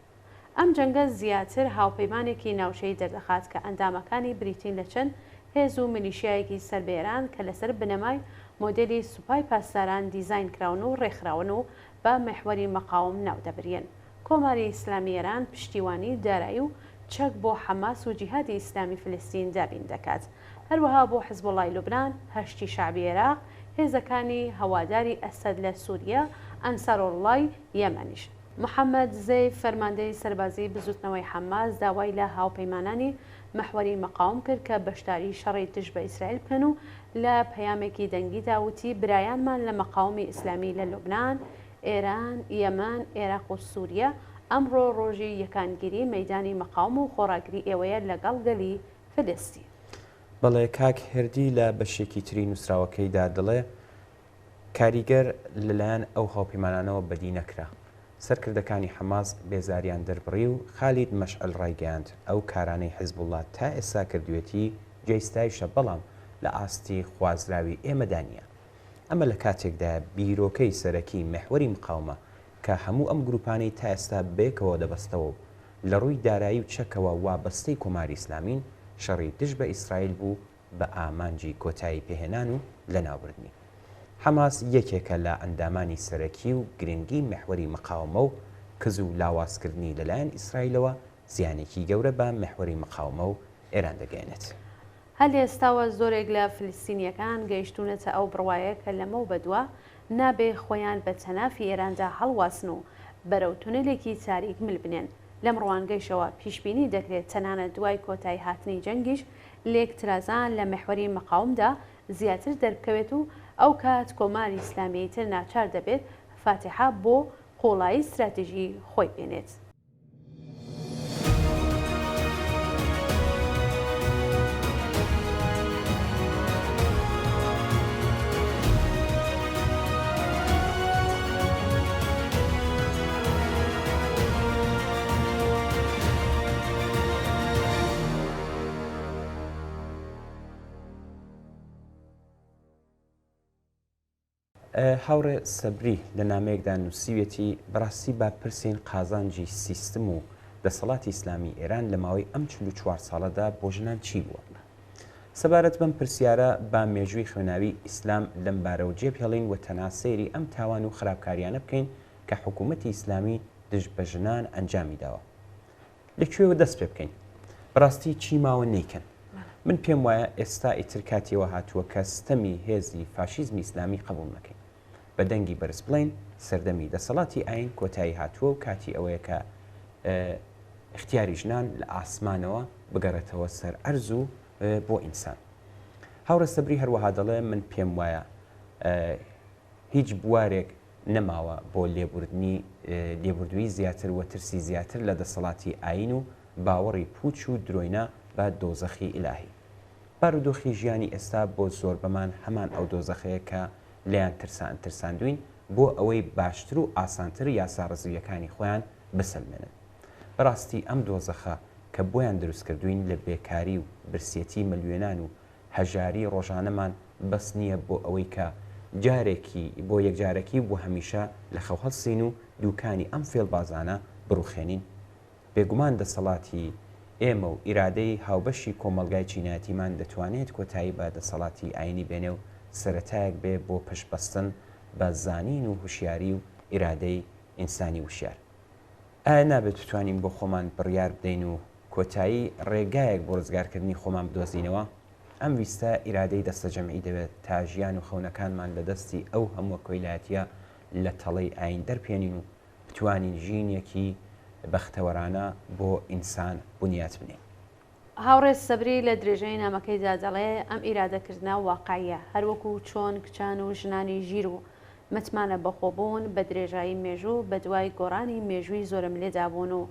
ئەم جەنگە زیاتر هاوپەیمانێکی ناوچەیی دەردەخات کە ئەندامەکانی بریتین لە چەند هێز و میلیشیایەکی سەر بە ئێران کە لەسەر بنەمای مۆدێلی سوپای پاسداران دیزاین کراون و ڕێکخراون و بە میحوەری مەقاوم ناودەبریەن. کۆماری ئیسلامی ئێران پشتیوانی دارایی و چەک بۆ حەماس و جیهادی ئیسلامی فلستین دابین دەکات. هەروەها بۆ حزبوڵای لوبنان، هەشتی شەعبی عێراق، هێزەکانی هەواداری ئەسەد لە سوریە، ئەنسارۆڵڵای یەمەنیش. محەمەد زەیف فەرماندەی سەربازیی بزوتنەوەی حەماس داوای لە هاوپەیمانانی محوەری مەقاوم کرد کە بەشداری شەڕی دژ بە ئیسرائیل بکەن و لە پەیامێکی دەنگیدا وتی برایانمان لە مەقاومی ئیسلامی لە لوبنان، ئێران، یەمەن، ئێراق و سوریە، ئەمڕۆ ڕۆژی یەکانگیری مەیدانی مەقاوم و خۆڕاگری ئێوەیە لەگەڵ گەلی فلستین. بەڵێ کاک هێردی لە بەشێکی تری نووسراوەکەیدا دەڵێ، کاریگەر لەلایەن ئەو هاوپەیمانانەوە بەدی نەکرا. سەرکردەکانی حەماس بێزاریان دەربڕی و خالید مەشعەل ڕایگەیاند، ئەو کارانەی حیزبوڵڵا تا ئێستا کردوویەتی جێی ستایشە بەڵام لە ئاستی خوازراوی ئێمەدا نییە. ئەمە لە کاتێکدایە بیرۆکەی سەرەکی میحوەری مقاومە کە هەموو ئەم گروپانەی تا ئێستا بەیەکەوە دەبەستەوە و لە ڕووی دارایی و چەکەوە وابەستەی کۆماری ئیسلامین، شەڕی دژ بە ئیسرائیل بوو بە ئامانجی کۆتایی پێهێنان و لەناوبردنی. حەماس یەکێکە لە ئەندامانی سەرەکی و گرنگی میحوەری مقاومە و کز و لاوازکردنی لەلایەن ئیسرائیلەوە زیانێکی گەورە بە میحوەری مقاومە و ئێران دەگەیەنێت. هەر لە ئێستاوە زۆرێک لە فلستینییەکان گەیشتوونەتە ئەو بڕوایە کە لەمەو بەدوا نابێ خۆیان بە تەنافی ئێراندا هەڵواسن و بەرەو تونێلێکی تاریک مل بنێن. لەم ڕوانگەیشەوە پیشبینی دەکرێت تەنانەت دوای کۆتایی هاتنی جەنگیش لێکترازان لە میحوەری مقاومدا زیاتر دەربکەوێت و ئەوکات کۆماری ئیسلامیی تر ناچار دەبێت فاتیحە بۆ قووڵایی ستراتیژی خۆی بێنێت. هاوڕێ سەبری لە نامەیەکدا نووسیویەتی، بەڕاستی با پرسین قازانجی سیستم و دەسەڵاتی ئیسلامی ئێران لە ماوەی ئەم 44 ساڵەدا بۆ ژنان چی بووە؟ سەبارەت بەم پرسیارە با مێژووی خوێناوی ئیسلام لەم بارەوە جێبهێڵین و تەنها سەیری ئەم تاوان و خراپکاریانە بکەین کە حکوومەتی ئیسلامی دژ بە ژنان ئەنجامی داوە. لە کوێوە دەست پێ بکەین؟ بەڕاستی چی ماوە نەیکەن؟ من پێم وایە ئێستا ئیتر کاتی ئەوە هاتووە کە ستەمی هێزی فاشیزمی ئیسلامی قبوڵ نەکەین. بە دەنگی بەرز بڵێین سەردەمی دەسەڵاتی ئایین کۆتایی هاتووە و کاتی ئەوەیە کە ئیختیاری ژنان لە ئاسمانەوە بگەڕێتەوە سەر ئەرز و بۆ ئینسان. هاوڕێ سەبری هەروەها دەڵێ من پێم وایە هیچ بوارێک نەماوە بۆ لێبوردنی لێبوردوویی زیاتر و ترسی زیاتر لە دەسەڵاتی ئایین و باوەڕی پووچ و درۆینە بە دۆزەخی ئیلاهی. بارودۆخی ژیانی ئێستا بۆ زۆربەمان هەمان ئەو دۆزەخەیە کە لێیان ترساندووین بۆ ئەوەی باشتر و ئاسانتر یاسا ڕزوییەکانی خۆیان بسەلمێنن. بەڕاستی ئەم دۆزەخە کە بۆیان دروستکردووین لە بێکاری و برسێتی ملیۆنان و هەژاری ڕۆژانەمان بەس نییە بۆ ئەوەی کە جارێکی بۆ یەکجارەکی و بۆ هەمیشە لە خەو هەڵسین و دووکانی ئەم فێڵبازانە بڕوخێنین. بێگومان دەسەڵاتی ئێمە و ئیرادەی هاوبەشی کۆمەڵگای چینایەتیمان دەتوانێت کۆتایی بە دەسەڵاتی ئایینی بێنێ و سەرەتایەک بێ بۆ پشت بەستن بە زانین و هوشیاری و ئیرادەی ئینسانی وشیار. ئایا نابێت بتوانین بۆ خۆمان بڕیار بدەین و کۆتایی ڕێگایەک بۆ ڕزگارکردنی خۆمان بدۆزینەوە؟ ئەم ویستە ئیرادەی دەستەجەمعی دەوێت تا ژیان و خەونەکانمان لە دەستی ئەو هەمووە کۆیلایەتییە لە تەڵەی ئایین دەربهێنین و بتوانین ژینێکی بەختەوەرانە بۆ ئینسان بنیات بنێین. هاوڕێ سەبری لە درێژەی نامەکەیدا دەڵێ، ئەم ئیرادەکردنە واقعییە، هەروەکو چۆن کچان و ژنانی ژیر و متمانە بەخۆبوون بە درێژایی مێژوو بەدوای گۆڕانی مێژووی زۆرەملێدا بوون و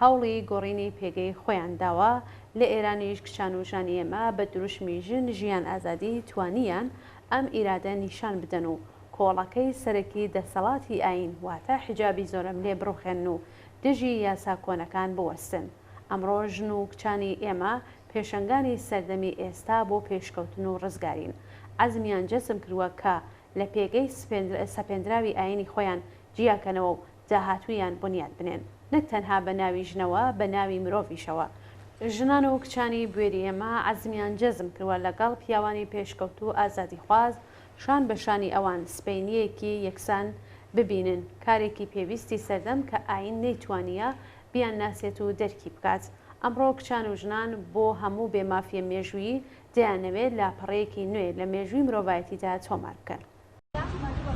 هەوڵی گۆڕینی پێگەی خۆیان داوە، لە ئێرانیش کچان و ژنانی ئێمە بە دروشمی ژن ژیان ئازادی توانیان ئەم ئیرادە نیشان بدەن و کۆڵەکەی سەرەکی دەسەڵاتی ئایین واتە حیجابی زۆرەملێ بڕوخێنن و دژی یاسا کۆنەکان بوەستن. ئەمڕۆ ژن و کچانی ئێمە پێشەنگانی سەردەمی ئێستا بۆ پێشکەوتن و ڕزگارین. عەزمیان جەزم کردوە کە لە پێگەی سەپێندراوی ئایینی خۆیان جیاکەنەوە و داهاتوویان بنیات بنێن، نەک تەنها بە ناوی ژنەوە، بە ناوی مرۆڤیشەوە. ژنان و کچانی بوێری ئێمە عەزمیان جەزم کردوە لەگەڵ پیاوانی پێشکەوتوو و ئازادیخواز شان بە شانی ئەوان سبەینییەکی یەکسان ببینن، کارێکی پێویستی سەردەم کە ئایین نەیتوانییە بیانناسێت و دەرکی بکات. ئەمڕۆ کچان و ژنان بۆ هەموو بێ مافییە مێژوویی دەیانەوێت لاپەڕەیەکی نوێ لە مێژووی مرۆڤایەتیدا تۆمار بکەن.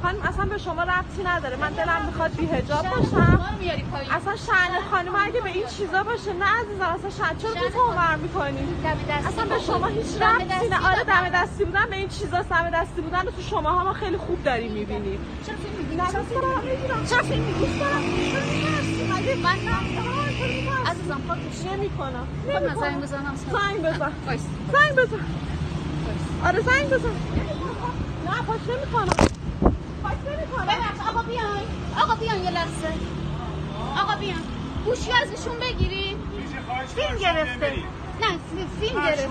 خانم اصلا به شما ربطی نداره من دلم میخواد بی حجاب باشم اصلا شأن خانم اگه به این چیزا باشه نه عزیزم اصلا شأن چرا تو باور میکنی اصلا به شما هیچ ربطی نه آره دم دستی بودن به این چیزا دم دستی بودن تو شماها ما خیلی خوب داریم میبینیم چرا فیلم میگیری چرا فیلم میگیری چرا فیلم میگیری من عزیزم پاکش نمیکنم من زنگ بزنم زنگ بزن زنگ بزن آره زنگ بزن نه پاک نمیکنم پاک نمیکنم ببخش آقا بیاین آقا بیاین یه لحظه آقا بیاین گوشی از ایشون بگیرید فیلم گرفته نه فیلم گرفته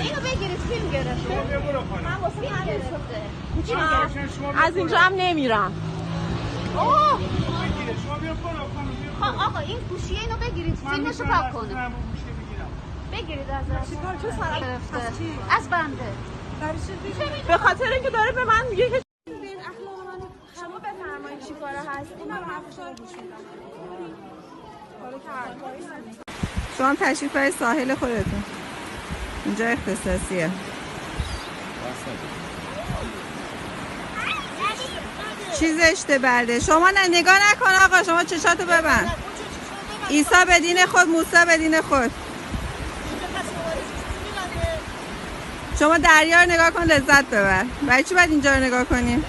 اینو بگیرید فیلم گرفته من واسه فیلم گرفته از اینجا هم نمیرم اوه خب آقا این گوشیه اینو بگیرید فیلمشو پاک کنه بگیرید ازش گرفته از بنده به خاطر اینکه داره به من میگه که شما بفرمایید چی کاره هستین شما هم تشریف برای ساحل خودتون اینجا اختصاصیه. چی زشته برده شما نه نگاه نکن آقا شما چشاتو ببند. عیسی به دین خود موسی به دین خود. شما دریا رو نگاه کن لذت ببر. برای چی باید اینجا رو نگاه کنی؟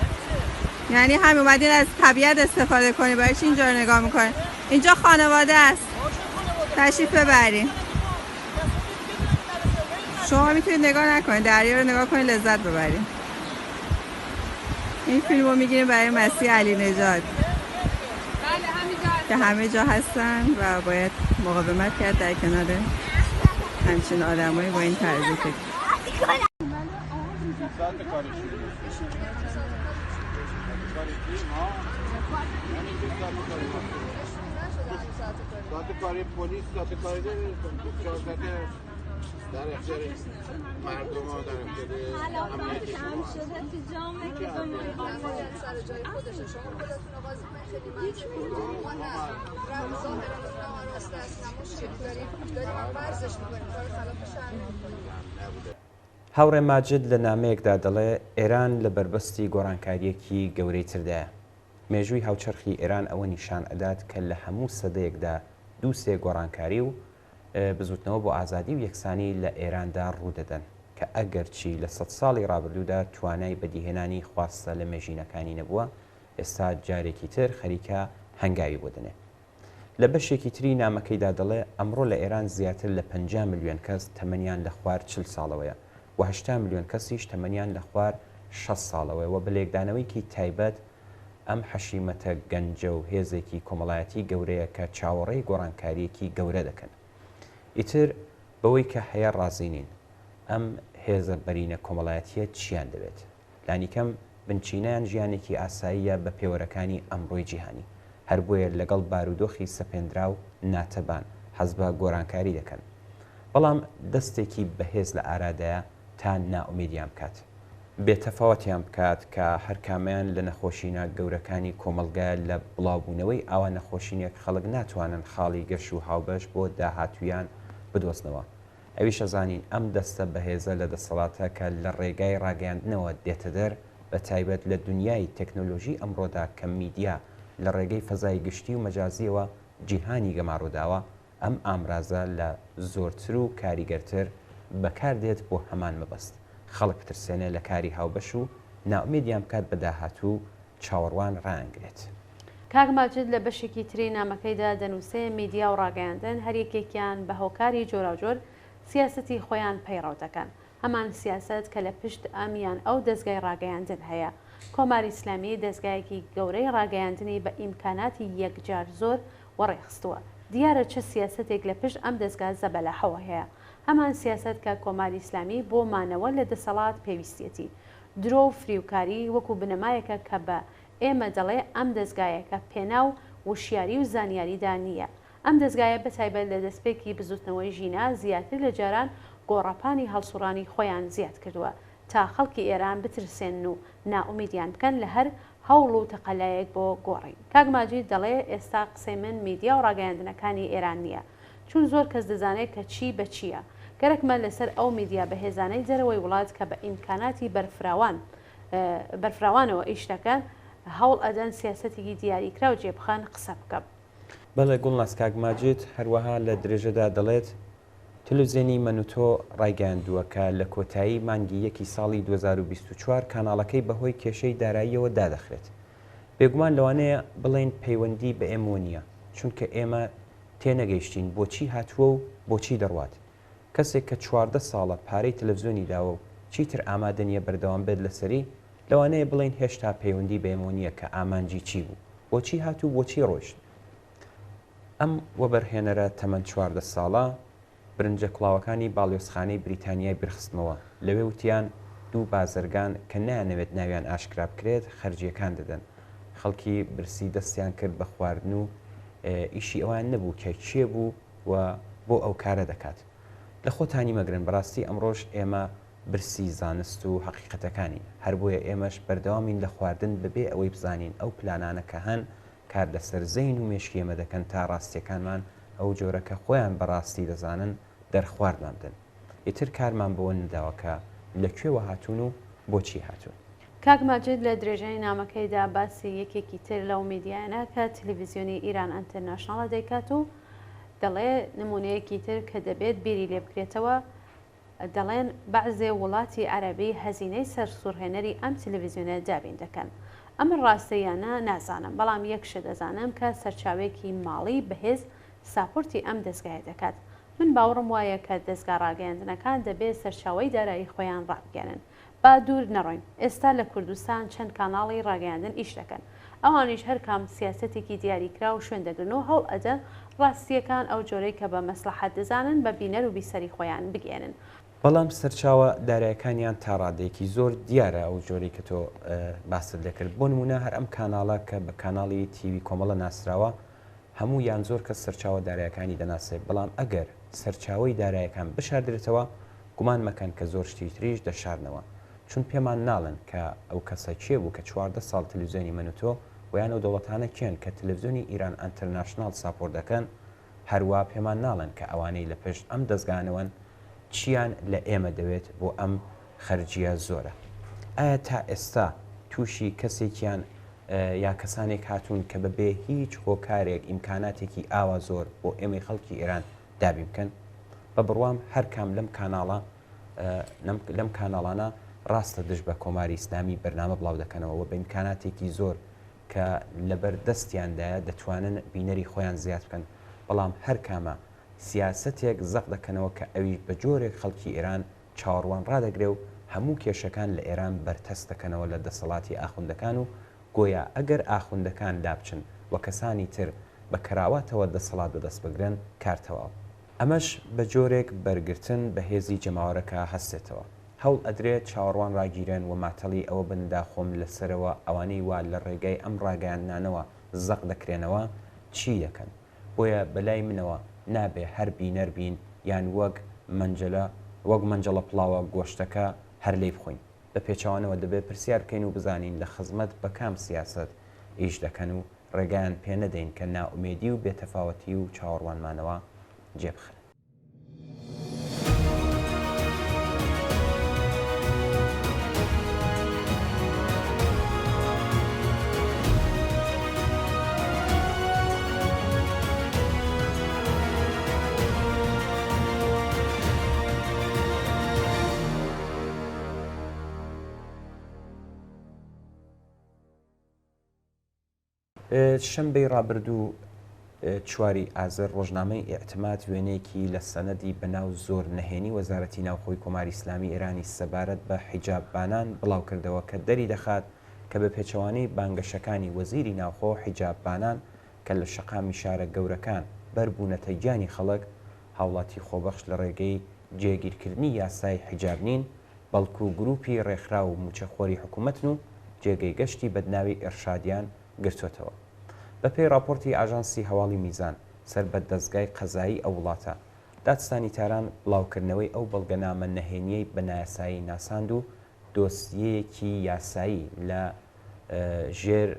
یعنی هم اومدین از طبیعت استفاده کنی، برای چی اینجا رو نگاه میکنی؟ اینجا خانواده است، تشریف ببرین. شما میتونید نگاه نکنید، دریا رو نگاه کنید لذت ببرین. این فیلم رو میگیریم برای مسیح علی نژاد که همه جا هستن و باید مقاومت کرد در کنار همچین آدمایی با این طرز فکر. ساعت کاری پلیس، ساعت کاری 4 ساعت در اختیار مردم ها، در اختیار امنیت شما. سر جای خودشه، شما خودتون رو قاضی کنید، خیلی منطقی. ما نه ظاهرا ناآراسته هستیم، مشکلی داریم، داریم ورزش میکنیم، کار خلاف شهر نمیکنیم. هاوڕێ ماجد لە نامەیەکدا دەڵێ ئێران لە بەربەستی گۆڕانکارییەکی گەورەی تردایە. مێژووی هاوچەرخی ئێران ئەوە نیشان ئەدات کە لە هەموو سەدەیەکدا دوو سێ گۆڕانکاری و بزووتنەوە بۆ ئازادی و یەکسانی لە ئێراندا ڕوو دەدەن کە ئەگەرچی لە سەدساڵی ڕابردوودا توانای بەدیهێنانی خواستە لەمێژینەکانی نەبووە، ئێستا جارێکی تر خەریکە هەنگاوی بۆ دەنێ. لە بەشێکی تری نامەکەیدا دەڵێ ئەمڕۆ لە ئێران زیاتر لە 50 ملیۆن کەس تەمەنیان لە خوار 40 ساڵەوەیە و 80 ملیۆن کەسیش تەمەنیان لە خوار 60 ساڵەوەیە و بە لێکدانەوەیکی تایبەت ئەم حەشیمەتە گەنجە و هێزێکی کۆمەڵایەتی گەورەیە کە چاوەڕێی گۆڕانکارییەکی گەورە دەکەن. ئیتر بەوەی کە هەیە ڕازی نین. ئەم هێزە بەرینە کۆمەڵایەتییە چییان دەوێت؟ لانیکەم بنچینەیان ژیانێکی ئاساییە بە پێوەرەکانی ئەمڕۆی جیهانی. هەر بۆیە لەگەڵ بارودۆخی سەپێندراو ناتەبان، حەز بە گۆرانکاری دەکەن. بەڵام دەستێکی بەهێز لە ئارادایە تا نائومێدیان بکات. بێتەفاوەتیان بکات کە هەرکامەیان لە نەخۆشینە گەورەکانی کۆمەڵگایە لە بڵاوبوونەوەی ئاوا نەخۆشینێک خەڵک ناتوانن خاڵی گەش و هاوبەش بۆ داهاتوویان بدۆزنەوە ئەویش ئەزانین ئەم دەستە بەهێزە لە دەسەڵاتە کە لە ڕێگای ڕاگەیاندنەوە دێتەدەر بە تایبەت لە دونیای تەکنۆلۆژی ئەمڕۆدا کە میدیا لە ڕێگەی فەزای گشتی و مەجازیەوە جیهانی گەمارۆداوە ئەم ئامرازە لە زۆرتر و کاریگەرتر بەکار دێت بۆ هەمان مەبەست، خەڵک بترسێنێ لە کاری هاوبەش و نائومێدیان بکات بە داهاتوو و چاوەڕوان ڕایانگرێت. کاک ماجد لە بەشێکی تری نامەکەیدا دەنووسێ، میدیا و ڕاگەیاندن هەر یەکێکیان بە هۆکاری جۆراوجۆر سیاسەتی خۆیان پەیڕەو دەکەن. هەمان سیاسەت کە لە پشت ئەم یان ئەو دەزگای ڕاگەیاندن هەیە. کۆماری ئیسلامی دەزگایەکی گەورەی ڕاگەیاندنی بە ئیمکاناتی یەکجار زۆر وەڕێ خستووە. دیارە چ سیاسەتێک لە پشت ئەم دەزگا زەبەلاحەوە هەیە. هەمان سیاسەت کە کۆماری ئیسلامی بۆ مانەوە لە دەسەڵات پێویستیەتی. درۆ و فریوکاری وەکوو بنەمایەکە کە بە ئێمە دەڵێ ئەم دەزگایەکە پێناو وشیاری و زانیاریدا نییە. ئەم دەزگایە بە تایبەت لە دەستپێکی بزوتنەوەی ژینا زیاتر لە جاران گۆڕەپانی هەڵسوڕانی خۆیان زیاد کردووە تا خەڵکی ئێران بترسێنن و نائومیدیان بکەن لە هەر هەوڵ و تەقەلایەک بۆ گۆڕین. کاک ماجید دەڵێ ئێستا قسەی من میدیا و ڕاگەیاندنەکانی ئێران نییە چون زۆر کەس دەزانێ کە چی بە چییە. گەرەکمە لەسەر ئەو میدیا بەهێزانەی دەرەوەی وڵات کە بە ئیمکاناتی بەرفراوان بەرفراوانەوە ئیش دەکەن هەوڵ ئەدەن سیاسەتێکی دیاریکراو جێبخەن قسە بکەم. بەڵێ گوڵناز کاک ماجد هەروەها لە درێژەدا دەڵێت، تلوزیۆنی مەنوتۆ ڕایگەیاندووە کە لە کۆتایی مانگی یەکی ساڵی 2024 کاناڵەکەی بەهۆی کێشەی داراییەوە دادەخرێت. بێگومان لەوانەیە بڵێین پەیوەندی بە ئێمەوە نییە، چونکە ئێمە تێنەگەیشتین بۆچی هاتووە و بۆچی دەڕوات. کەسێک کە 14 ساڵە پارەی تەلەفزیۆنی داوە و چیتر ئامادە نییە بەردەوام بێت لەسەری، لەوانەیە بڵێین هێشتا پەیوەندی بە ئێمەوە نییە کە ئامانجی چی بوو، بۆچی هات و بۆچی ڕۆیشت. ئەم وەبەرهێنەرە تەمەن 14 ساڵە برنجە کوڵاوەکانی باڵیۆزخانەی بریتانیای بیرخستمەوە، لەوێ وتیان دوو بازرگان کە نایانەوێت ناویان ئاشکرا بکرێت خەرجییەکان دەدەن. خەڵکی برسی دەستیان کرد بە خواردن و ئیشی ئەوان نەبوو کە کێ بوو و بۆ ئەو کارە دەکات. لە خۆتانی مەگرن بەڕاستی ئەمڕۆش ئێمە برسی زانست و هەقیقەتەکانین، هەر بۆیە ئێمەش بەردەوامین لە خواردن بەبێ ئەوەی بزانین ئەو پلانانە کە هەن کار لەسەر زەین و مێشکی ئێمە دەکەن تا ڕاستیەکانمان ئەو جۆرە کە خۆیان بە ڕاستی دەزانن دەرخواردمان بدەن. ئیتر کارمان بەوە نەداوە کە لە کوێوە هاتوون و بۆچی هاتوون. کاک ماجد لە درێژەی نامەکەیدا باسی یەکێکی تر لەو میدیایانە کە تلویزیۆنی ئیران ئەنتەرناشناڵە دەیکات و. دەڵێ نموونەیەکی تر کە دەبێت بیری لێ بکرێتەوە، دەڵێن بەعزێ وڵاتی عەرەبی هەزینەی سەرسوڕهێنەری ئەم تلویزیۆنە دابین دەکەن. ئەمن ڕاستە یا نا نازانم، بەڵام یەک شت ئەزانم کە سەرچاوەیەکی ماڵی بەهێز ساپۆرتی ئەم دەزگایە دەکات. من باوڕم وایە کە دەزگا ڕاگەیاندنەکان دەبێ سەرچاوەی دارایی خۆیان ڕابگەیەنن. با دوور نەڕۆین، ئێستا لە کوردستان چەند کاناڵی ڕاگەیاندن ئیش دەکەن. ئەوانیش هەر کام سیاسەتێکی دیاریکراو شوێن دەگرن و هەوڵ ئەدەن ڕاستییەکان ئەو جۆرەی کە بە مەسڵەحەت دەزانن بە بینەر و بیسەری خۆیان بگەیەنن. بەڵام سەرچاوە دارایەکانیان تا ڕادەیەکی زۆر دیارە ئەو جۆرەی کە تۆ باست لێکرد. بۆ نموونە هەر ئەم کاناڵە کە بە کاناڵی تیوی کۆمەڵە ناسراوە هەموو یان زۆر کەس سەرچاوە دارایەکانی دەناسێ، بەڵام ئەگەر سەرچاوەی دارایەکان بشاردرێتەوە گومان مەکەن کە زۆر شتی تریش دەشارنەوە چون پێمان ناڵێن کە ئەو کەسە کێ بوو کە 14 ساڵ تلویزیۆنی من و تۆ و یان ئەو دەوڵەتانە کێن کە تلویزیۆنی ئیران ئەنتەرناشناڵ ساپۆرت دەکەن هەروا پێمان ناڵێن کە ئەوانەی لە پشت ئەم دەزگانەوەن چیان لە ئێمە دەوێت بۆ ئەم خەرجیە زۆرە ئایا تا ئێستا تووشی کەسێکیان یا کەسانێک هاتوون کە بە بێ هیچ هۆکارێک ئیمکاناتێکی ئاوا زۆر بۆ ئێمەی خەڵکی ئێران دابین بکەن؟ بە بڕوام هەر کام لەم کاناڵە لەم کاناڵانە ڕاستە دژ بە کۆماری ئیسلامی بەرنامە بڵاو دەکەنەوە و بە ئیمکاناتێکی زۆر کە لەبەر دەستیاندایە دەتوانن بینەری خۆیان زیاد بکەن بەڵام هەر کامە سیاسەتێک زەق دەکەنەوە کە ئەویش بە جۆرێک خەڵکی ئێران چاوەڕوان ڕادەگرێ و هەموو کێشەکان لە ئێران بەرتەسک دەکەنەوە لە دەسەڵاتی ئاخوندەکان و گۆیا ئەگەر ئاخوندەکان لابچن و کەسانی تر بە کەراواتەوە دەسەڵات بەدەست بگرن کار تەواو. ئەمەش بە جۆرێک بەرگرتن بە هێزی جەماوەرەکە هەستێتەوە. هەوڵ ئەدرێ چاوەڕوان ڕاگیرێن و ماتەڵی ئەوە بن داخۆم لە سەرەوە ئەوانەی وا لە ڕێگای ئەم ڕاگەیاندنانەوە زەق دەکرێنەوە چی دەکەن. بۆیە بە لای منەوە نابێ هەر بینەر بین یان وەک مەنجەلە وەک مەنجەڵە پڵاوە گۆشتەکە هەر لێی بخۆین. بە پێچەوانەوە دەبێ پرسیار بکەین و بزانین لە خزمەت بە کام سیاسەت ئیش دەکەن و ڕێگایان پێ نەدەین کە نائومێدی و بێتەفاوەتی و چاوەڕوانمانەوە جێ بخەن. شەمبەی ڕابردوو چواری ئازەر ڕۆژنامەی ئیعتماد وێنەیەکی لە سەنەدی بەناو زۆر نەهێنی وەزارەتی ناوخۆی کۆماری ئیسلامی ئێرانی سەبارەت بە حیجاب بانان بڵاوکردەوە کە دەری دەخات کە بە پێچەوانەی بانگەشەکانی وەزیری ناوخۆ حیجاب بانان کە لە شەقامی شارە گەورەکان بەربوونەتە گیانی خەڵک هاوڵاتی خۆبەخش لە ڕێگەی جێگیرکردنی یاسای حیجاب نین بەڵکو گروپی ڕێکخراو و موچەخۆری حکومەتن و جێگەی گەشتی بەدناوی ئیڕشادیان گرتۆتەوە. بەپێی ڕاپۆرتی ئاژانسی هەواڵی میزان سەر بە دەزگای قەزایی ئەو وڵاتە، دادستانی تاران بڵاوکردنەوەی ئەو بەڵگەنامە نەهێنییەی بە نایاسایی ناساند و دۆسیەیەکی یاسایی لە ژێر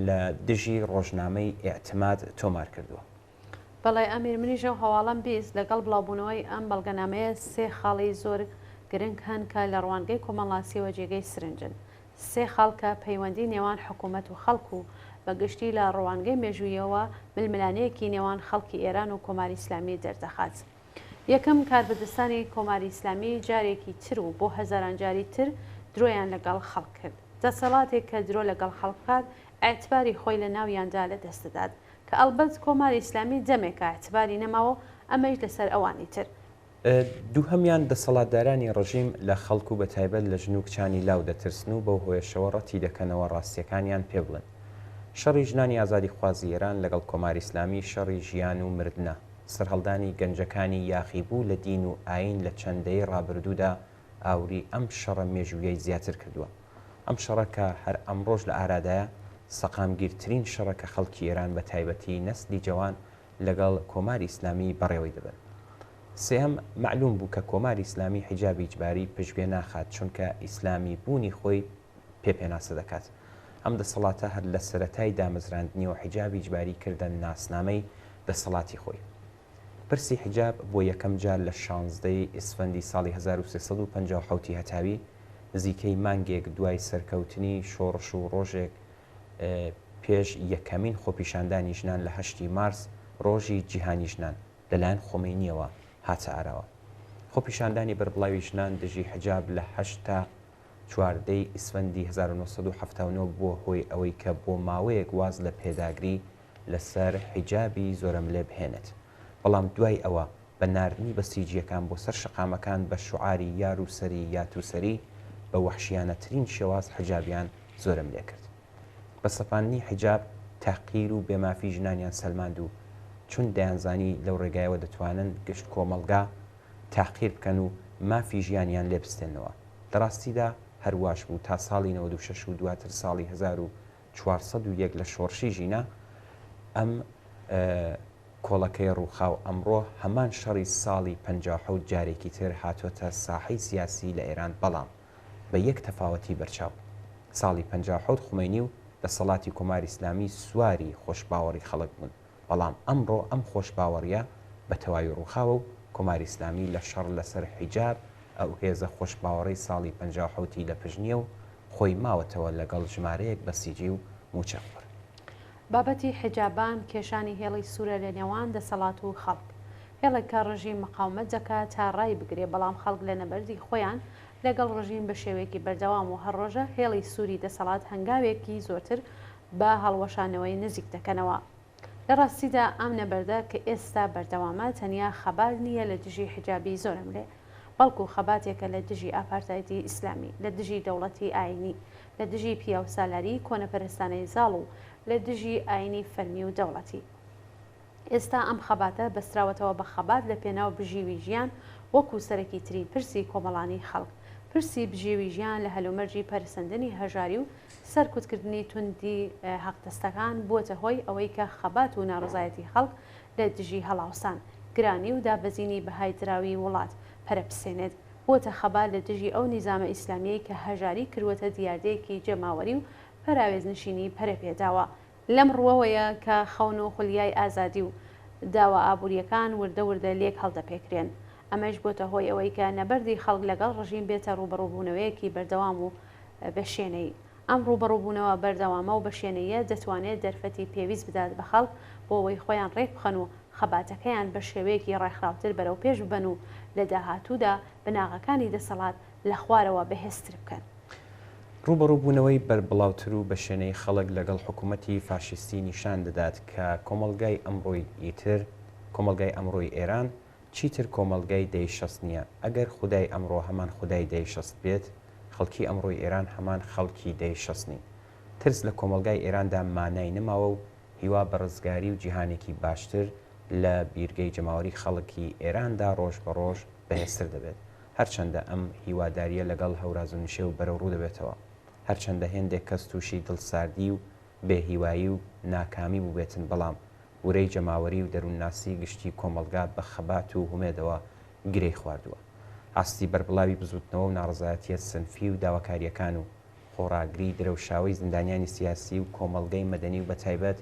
لە دژی ڕۆژنامەی ئیعتماد تۆمار کردووە. بەڵێ ئەمیر منیش ئەو هەواڵەم 20 لەگەڵ بڵاوبوونەوەی ئەم بەڵگەنامەیە سێ خاڵی زۆر گرنگ هەن کە لە ڕوانگەی کۆمەڵناسیەوە جێگەی سرنجن سێ خاڵ کە پەیوەندی نێوان حکوومەت و خەڵک و بە گشتی لە ڕوانگەی مێژوویەوە ململانێیەکی نێوان خەڵکی ئێران و کۆماری ئیسلامی دەردەخات. یەکەم، کاربەدەستانی کۆماری ئیسلامی جارێکی تر و بۆ هەزاران جاری تر درۆیان لەگەڵ خەڵک کرد. دەسەڵاتێک کە درۆ لەگەڵ خەڵک بکات، ئیعتباری خۆی لە ناویاندا لەدەست دەدات. کە ئەڵبەت کۆماری ئیسلامی دەمێکە ئیعتباری نەماوە و ئەمەیش لەسەر ئەوانی تر. دووهەمیان، دەسەڵاتدارانی ڕژیم لە خەڵک و بەتایبەت لە ژن و کچانی لاو دەترسن و بەو هۆیەشەوە ڕەتی دەکەنەوە ڕاستییەکانیان پێ بڵێن. شەڕی ژنانی ئازادیخوازی ئێران لەگەڵ کۆماری ئیسلامی شەڕی ژیان و مردنە. سەرهەڵدانی گەنجەکانی یاخیبوو لە دین و ئایین لە چەند دەیەی ڕابردوودا ئاوری ئەم شەڕە مێژوویەی زیاتر کردووە. ئەم شەڕە کە هەر ئەمڕۆش لە ئارادایە، سەقامگیرترین شەڕە کە خەڵکی ئێران بە تایبەتی نەسلی جەوان لەگەڵ کۆماری ئیسلامی بەڕێوەی دەبەن. سێهەم، مەعلووم بوو کە کۆماری ئیسلامی حیجابی ئیجباری پشتگوێ ناخات چونکە ئیسلامی بوونی خۆی پێ پێناسە دەکات. ئەم دەسەڵاتە هەر لە سەرەتای دامەزراندنیەوە حیجابی ئیجباری کردە ناسنامەی دەسەڵاتی خۆی. پرسی حیجاب بۆ یەکەم جار لە 16 ی ئیسفەندی ساڵی 1357 ی هەتاوی، نزیکەی مانگێک دوای سەرکەوتنی شۆڕش و ڕۆژێک پێش یەکەمین خۆپیشاندانی ژنان لە هەشتی مارس ڕۆژی جیهانی ژنان لەلایەن خۆمەینییەوە هاتە ئاراوە. خۆپیشاندانی بەربڵاوی ژنان دژی حجاب لە هەشت تا 14 ی ئیسفەندی 1979 بووە هۆی ئەوەی کە بۆ ماوەیەک واز لە پێداگری لەسەر حیجابی زۆرەملێ بهێنێت. بەڵام دوای ئەوە بە ناردنی بەسیجییەکان بۆ سەر شەقامەکان بە شوعاری یا رووسەری یا تووسەری بە وەحشیانەترین شێواز حیجابیان زۆرەملێ کرد. بە سەپاندنی حیجاب تەحقیر و بێمافی ژنانیان سەلماند و چون دەیانزانی لەو ڕێگایەوە دەتوانن گشت کۆمەڵگا تەحقیر بکەن و مافی ژیانیان لێ بستێننەوە. لە ڕاستیدا هەر واش بوو تا ساڵی 96 و دواتر ساڵی 1401 لە شۆڕشی ژینا ئەم کۆڵەکەی ڕووخا و ئەمڕۆ هەمان شەڕی ساڵی 57 جارێکی تر هاتۆتە ساحەی سیاسی لە ئێران بەڵام بە یەک تەفاوەتی بەرچاو. ساڵی 57 خومەینی و دەسەڵاتی کۆماری ئیسلامی سواری خۆشباوەڕی خەڵک بوون، بەڵام ئەمڕۆ ئەم خۆشباوەڕییە بە تەواوی ڕووخاوە و کۆماری ئیسلامی لە شەڕ لەسەر حیجاب ئەو هێزە خۆشباوەڕەی ساڵی 57 ی لە پشت نییە و خۆی ماوەتەوە لەگەڵ ژمارەیەک بەسیجی و مووچەخۆر. بابەتی حیجابان کێشانی هێڵی سوورە لە نێوان دەسەڵات و خەڵک. هێڵێک کە ڕژیم مقاومەت دەکا تا ڕایبگرێ، بەڵام خەڵک لە نەبەردی خۆیان لەگەڵ ڕژیم بە شێوەیەکی بەردەوام و هەر ڕۆژە هێڵی سووری دەسەڵات هەنگاوێکی زۆرتر بە هەڵوەشانەوەی نزیک دەکەنەوە. لە ڕاستیدا ئەم نەبەردە کە ئێستا بەردەوامە تەنیا خەبات نییە لە دژی حیجابی زۆرەملێ، بەڵکو خەباتێکە لە دژی ئاپارتایدی ئیسلامی، لە دژی دەوڵەتی ئایینی، لە دژی پیاوسالاریی کۆنەپەرستانەی زاڵ و لە دژی ئایینی فەرمی و دەوڵەتی. ئێستا ئەم خەباتە بەستراوەتەوە بە خەبات لە پێناو بژیوی ژیان وەکو سەرەکی ترین پرسی کۆمەڵانی خەڵک. پرسی بژێوی ژیان لە هەلومەرجی پەرسەندنی هەژاری و سەرکوتکردنی توندی حەقدەستەکان بووەتە هۆی ئەوەی کە خەبات و ناڕەزایەتی خەڵک لە دژی هەڵاوسان، گرانی و دابەزینی بەهای دراوی وڵات پەرە بسێنێت. بووەتە خەبات لە دژی ئەو نیزامە ئیسلامیەی کە هەژاری کردووەتە دیاردەیەکی جەماوەری و پەراوێزنشینی پەرە پێداوە. لەم ڕووەوەیە کە خەون و خولیای ئازادی و داوا ئابوورییەکان وردە وردە لێک هەڵدەپێکرێن. ئەمەیش بۆتە هۆی ئەوەی کە نەبەردی خەڵک لەگەڵ ڕژیم بێتە ڕووبەڕووبوونەوەیەکی بەردەوام و بەشێنەیی. ئەم ڕووبەڕووبوونەوە بەردەوامە و بەشێنەییە دەتوانێت دەرفەتی پێویست بدات بە خەڵک بۆ ئەوەی خۆیان ڕێکبخەن و خەباتەکەیان بە شێوەیەکی ڕێکخراوتر بەرەوپێش ببەن و لە داهاتوودا بناغەکانی دەسەڵات لە خوارەوە بەهێزتر بکەن. ڕووبەڕووبوونەوەی بەربڵاوتر و بەشێنەی خەڵک لەگەڵ حکوومەتی فاشیستی نیشان دەدات کە کۆمەڵگای ئەمڕۆی ئیتر کۆمەڵگای ئەمڕۆی ئێران چیتر کۆمەڵگای دەی شەست نییە. ئەگەر خودای ئەمڕۆ هەمان خودای دەی شەست بێت، خەڵکی ئەمڕۆی ئێران هەمان خەڵکی دەی شەست نین. ترس لە کۆمەڵگای ئێراندا مانای نەماوە و هیوا بە ڕزگاری و جیهانێکی باشتر لە بیرگەی جەماوەری خەڵکی ئێراندا ڕۆژ بە ڕۆژ بەهێزتر دەبێت. هەرچەندە ئەم هیوادارییە لەگەڵ هەورازونشێو بەرەوڕوو دەبێتەوە. هەرچەندە هێندێک کەس تووشی دڵساردی و بێ هیوایی و ناکامی بووبێتن بەڵام ورەی جەماوەری و دەروونناسی گشتی کۆمەڵگا بە خەبات و هومێدەوە گرێی خواردووە. ئاستی بەربڵاوی بزووتنەوە و ناڕەزایەتییە سنفی و داواکارییەکان و خۆڕاگری درەوشاوەی زیندانیانی سیاسی و کۆمەڵگەی مەدەنی و بەتایبەت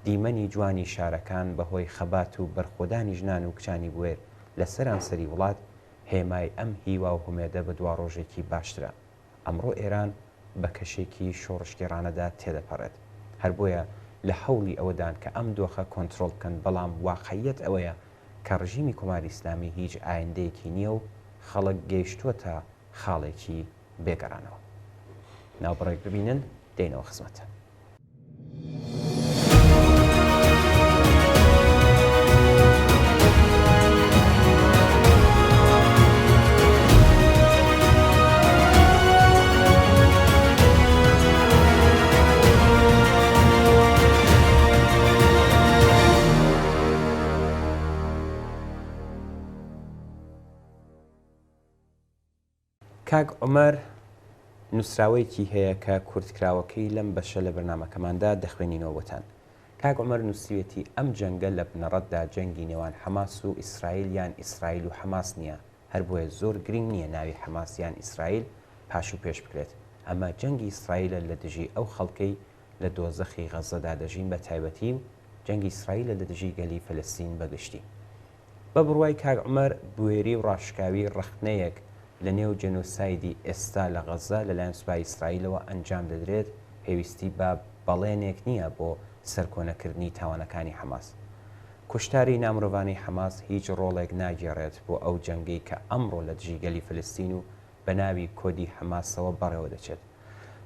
دیمەنی جوانی شارەکان بە هۆی خەبات و بەرخۆدانی ژنان و کچانی بوێر لە سەرانسەری وڵات هێمای ئەم هیوا و هومێدە بە دواڕۆژێکی باشترە. ئەمڕۆ ئێران بە کەشێکی شۆڕشگێڕانەدا تێدەپەڕێت. هەر بۆیە لە هەوڵی ئەوەدان کە ئەم دۆخە کۆنترۆڵ بکەن، بەڵام واقعییەت ئەوەیە کە ڕژیمی کۆماری ئیسلامی هیچ ئایندەیەکی نییە و خەڵک گەیشتووەتە خاڵێکی بێ گەڕانەوە. ناوبڕێک ببینن، دێینەوە خزمەتتان. کاک عومەر نووسراوەیەکی هەیە کە کورتکراوەکەی لەم بەشە لە بەرنامەکەماندا دەخوێنینەوە بۆتان. کاک عومەر نووسیویەتی ئەم جەنگە لە بنەڕەتدا جەنگی نێوان حەماس و ئیسرائیل یان ئیسرائیل و حەماس نییە، هەر بۆیە زۆر گرینگ نییە ناوی حەماس یان ئیسرائیل پاش و پێش بکرێت. ئەمە جەنگی ئیسرائیلە لە دژی ئەو خەڵکەی لە دۆزەخی غەززەدا دەژین بە تایبەتی و جەنگی ئیسرائیلە لە دژی گەلی فەلەستین بە گشتی. بە بڕوای کاک عومەر، بوێری و ڕاشکاوی ڕەخنەیەک لە نێو جێنۆسایدی ئێستا لە غەززە لەلایەن سوپای ئیسرائیلەوە ئەنجام دەدرێت، پێویستی بە بەڵێنێک نییە بۆ سەرکۆنەکردنی تاوانەکانی حەماس. کوشتاری نامرۆڤانەی حەماس هیچ ڕۆڵێک ناگێڕێت بۆ ئەو جەنگەی کە ئەمڕۆ لە دژی گەلی فلستین و بە ناوی کۆدی حەماسەوە بەڕێوە دەچێت.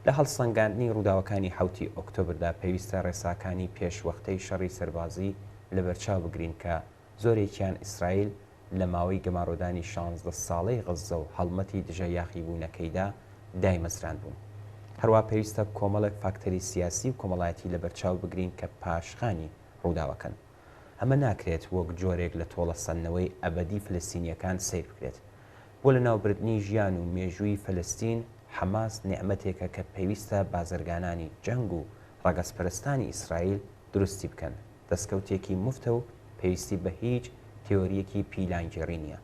لە هەڵسەنگاندنی ڕووداوەکانی حەوتی ئۆکتۆبردا پێویستە ڕێساکانی پێشوەختەی شەڕی سەربازی لەبەرچاو بگرین کە زۆرێکیان ئیسرائیل لە ماوەی گەمارۆدانی شانزدە ساڵەی غەززە و هەڵمەتی دژە یاخیبوونەکەیدا دایمەزراندبوون. هەروا پێویستە کۆمەڵێک فاکتەری سیاسی و کۆمەڵایەتی لەبەرچاو بگرین کە پاشخانی ڕووداوەکەن. ئەمە ناکرێت وەک جۆرێک لە تۆڵەسەندنەوەی ئەبەدی فلستینییەکان سەیر بکرێت. بۆ لەناوبردنی ژیان و مێژووی فەلەستین، حەماس نیعمەتێکە کە پێویستە بازرگانانی جەنگ و ڕەگەزپەرستانی ئیسرائیل دروستی بکەن، دەستکەوتێکی موفتە و پێویستی بە هیچ تیۆرییەکی پیلانگێڕی نییە.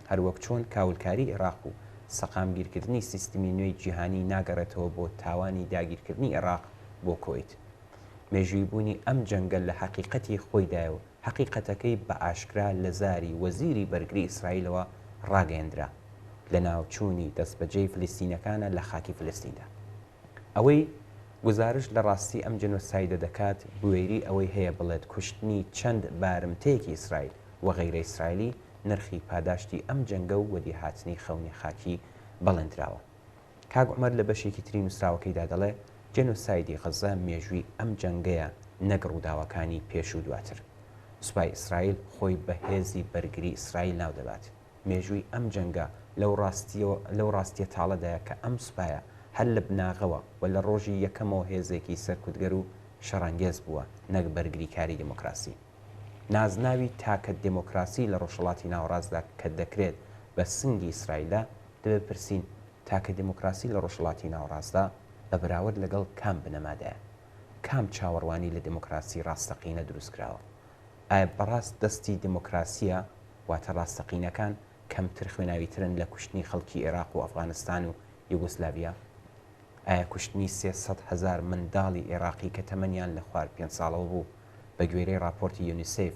هەروەک چۆن کاولکاری ئێراق و سەقامگیرکردنی سیستمی نوێی جیهانی ناگەڕێتەوە بۆ تاوانی داگیرکردنی ئێراق بۆ کوەیت. مێژووییبوونی ئەم جەنگە لە هەقیقەتی خۆیدایە و هەقیقەتەکەی بە ئاشکرا لە زاری وەزیری بەرگری ئیسرائیلەوە ڕاگەیەندرا، لەناوچوونی دەستبەجێی فلستینەکانە لە خاکی فلستیندا. ئەوەی گوزارشت لە ڕاستی ئەم جێنۆسایدە دەکات، بوێری ئەوەی هەیە بڵێت کوشتنی چەند بارمتەیەکی ئیسرائیل و غەیرە ئیسرائیلی نرخی پاداشتی ئەم جەنگە و وەدیهاتنی خەونی خاکی بەڵێندراوە. کاک عومەر لە بەشێکی تری نووسراوەکەیدا دەڵێ، جێنۆسایدی غەززە مێژووی ئەم جەنگەیە نەک ڕووداوەکانی پێش و دواتر. سوپای ئیسرائیل خۆی بە هێزی بەرگری ئیسرائیل ناو دەبات. مێژووی ئەم جەنگە لەو ڕاستییەوە لەو ڕاستییە تاڵەدایە کە ئەم سوپایە هەر لە بناغەوە و لە ڕۆژی یەکەمەوە هێزێکی سەرکوتگەر و شەڕانگێز بووە نەک بەرگریکاری دێمۆکراسی. نازناوی تاکە دێمۆکراسی لە ڕۆژهەڵاتی ناوەڕاستدا کە دەکرێت بە سنگی ئیسرائیلدا، دەبێ بپرسین تاکە دێمۆکراسی لە ڕۆژهەڵاتی ناوەڕاستدا بە بەراورد لەگەڵ کام بنەمادایە؟ کام چاوەڕوانی لە دێمۆکراسی ڕاستەقینە دروست کراوە؟ ئایا بەڕاست دەستی دێمۆکراسییە، واتە ڕاستەقینەکان، کەمتر خوێناویترن لە کوشتنی خەڵکی ئێراق و ئەفغانستان و یوگۆسلاڤیا؟ ئایا کوشتنی 300,000 منداڵی ئێراقی کە تەمەنیان لە خوار پێنج ساڵەوە بوو، بە گوێرەی ڕاپۆرتی یونیسێف،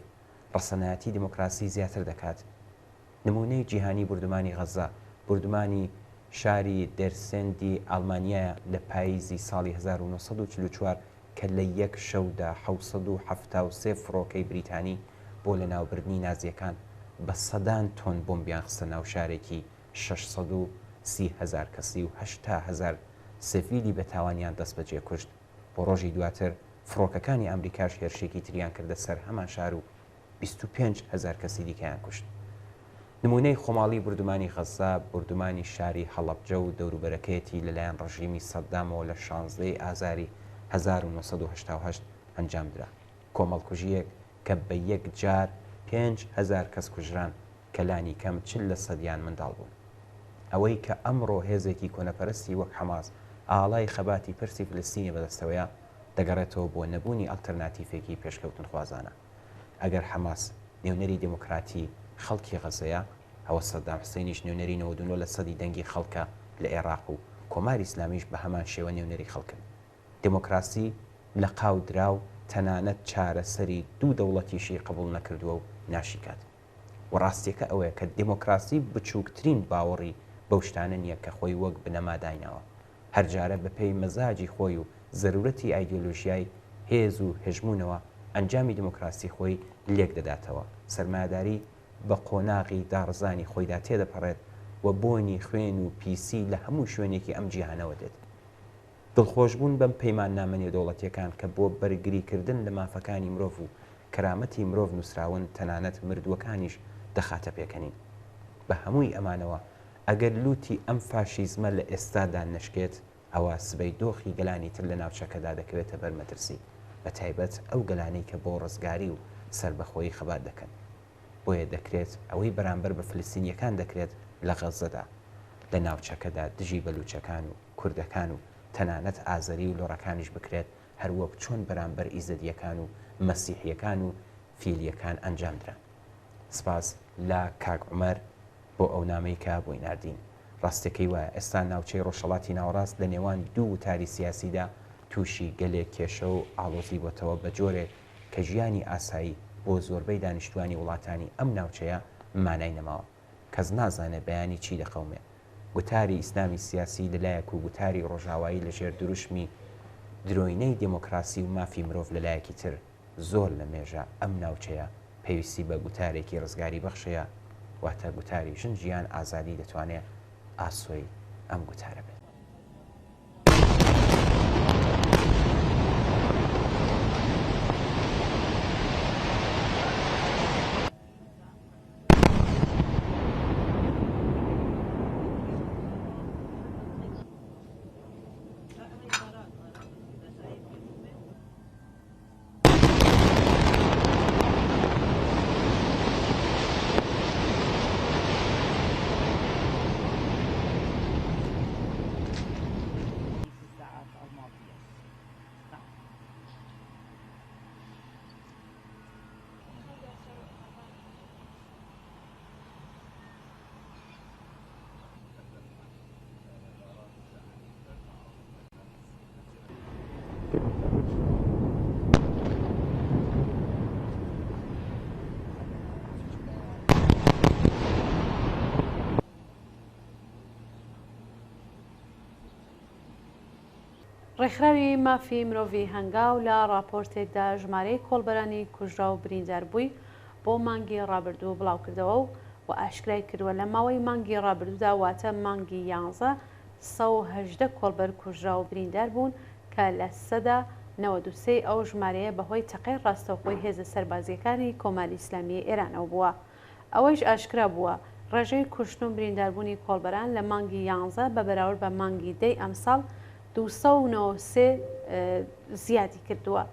ڕەسەنایەتی دێمۆکراسی زیاتر دەکات؟ نموونەی جیهانی بوردومانی غەززە، بوردومانی شاری دێرسێندی ئاڵمانیایە لە پاییزی ساڵی 1944 کە لە یەک شەودا 773 فڕۆکەی بریتانی بۆ لەناوبردنی نازییەکان بە سەدان تۆن بۆمبیان خستە ناو شارێکی 630 هەزار کەسی و 80 هەزار سڤیلی بێتاوانیان دەستبەجێ کوشت. بۆ ڕۆژی دواتر فڕۆکەکانی ئامریکاش هێرشێکی تریان کردە سەر هەمان شار و 25 هەزار کەسی دیکەیان کوشت. نموونەی خۆماڵی بوردومانی غەززە، بوردومانی شاری هەڵەبجە و دەوروبەرەکەیەتی لەلایەن ڕژیمی سەددامەوە لە 16 ی ئازاری 1988 ئەنجامدرا. کۆمەڵکوژییەک کە بە یەکجار 5000 کەس کوژران کە لانیکەم 40 لە سەدیان منداڵ بوون. ئەوەی کە ئەمڕۆ هێزێکی کۆنەپەرستی وەک حەماس ئاڵای خەباتی پرسی فلستینی بەدەستەوەیە، دەگەڕێتەوە بۆ نەبوونی ئەڵتەرناتیفێکی پێشکەوتنخوازانە. ئەگەر حەماس نوێنەری دێمۆکراتی خەڵکی غەزەیە، ئەوە سەدام حسەینیش نوێنەری 99 لە سەدی دەنگی خەڵکە لە ئێڕاق و کۆماری ئیسلامیش بە هەمان شێوە نوێنەری خەڵکن. دێمۆکراسی لە قاو درا و تەنانەت چارەسەری دوو دەوڵەتیشی قبوڵ نەکردووە و ناشیکات. و ڕاستیەکە ئەوەیە کە دێمۆکراسی بچووکترین باوەڕی بەو شتانە نییە کە خۆی وەک بنەما دایناوە. هەر جارە بە پێی مەزاجی خۆی و زەرورەتی ئایدیۆلۆژیای هێز و هێژموونەوە ئەنجامی دێمۆکراسی خۆی لێک دەداتەوە. سەرمایەداری بە قۆناغی داڕزانی خۆیدا تێدەپەڕێت و بۆنی خوێن و پیسی لە هەموو شوێنێکی ئەم جیهانەوە دێت. دڵخۆشبوون بەم پەیماننامە نێودەوڵەتییەکان کە بۆ بەرگریکردن لە مافەکانی مرۆڤ و کەرامەتی مرۆڤ نووسراون تەنانەت مردووەکانیش دەخاتە پێکەنین. بە هەمووی ئەمانەوە ئەگەر لووتی ئەم فاشیزمە لە ئێستادا نەشکێت ئەوا سبەی دۆخی گەلانی تر لە ناوچەکەدا دەکەوێتە بەر مەترسی بە تایبەت ئەو گەلانەی کە بۆ ڕزگاری و سەربەخۆیی خەبات دەکەن. بۆیە دەکرێت ئەوەی بەرامبەر بە فلستینییەکان دەکرێت لە غەززەدا، لە ناوچەکەدا دژی بەلوچەکان و کوردەکان و تەنانەت ئازەری و لۆڕەکانیش بکرێت هەروەک چۆن بەرامبەر ئیزەدییەکان و مەسیحییەکان و فیلییەکان ئەنجامدران. سپاس لە کاک عومەر بۆ ئەو نامەی کە بۆی ناردین. ڕاستیەکەی وایە ئێستا ناوچەی ڕۆژهەڵاتی ناوەڕاست لە نێوان دوو وتاری سیاسیدا تووشی گەلێک کێشە و ئاڵۆزی بۆتەوە بە جۆرێک کە ژیانی ئاسایی بۆ زۆربەی دانیشتوانی وڵاتانی ئەم ناوچەیە مانای نەماوە. کەس نازانێ بەیانی چی دەقەومێ. گوتاری ئیسلامی سیاسی لە لایەک و گوتاری ڕۆژاوایی لە ژێر دروشمی درۆینەی دێمۆکراسی و مافی مرۆڤ لە لایەکی تر زۆر لە مێژە ئەم ناوچەیە. پێویستی بە گوتارێکی ڕزگاری بەخشەیە، واتە گوتاری ژن ژیان ئازادی دەتوانێ ئاسۆی ئەم گوتارە بێت. ڕێکخراوی مافی مرۆڤی هەنگاو لە ڕاپۆرتێکدا ژمارەی کۆڵبەرانی کوژراو و برینداربووی بۆ مانگی ڕابردوو بڵاوکردەوە و و ئاشکرای کردووە لە ماوەی مانگی ڕابردوودا واتە مانگی یانزە 118 کۆڵبەر کوژراو و بریندار بوون کە 93% ی ئەو ژمارەیە بەهۆی تەقەی ڕاستەوخۆی هێزە سەربازییەکانی کۆماری ئیسلامیی ئێرانەوە بووە. ئەوەیش ئاشکرا بووە، ڕێژەی کوشتن و برینداربوونی کۆڵبەران لە مانگی یانزە بە بەراورد بە مانگی دەی ئەمساڵ 293 زیادی کردووە.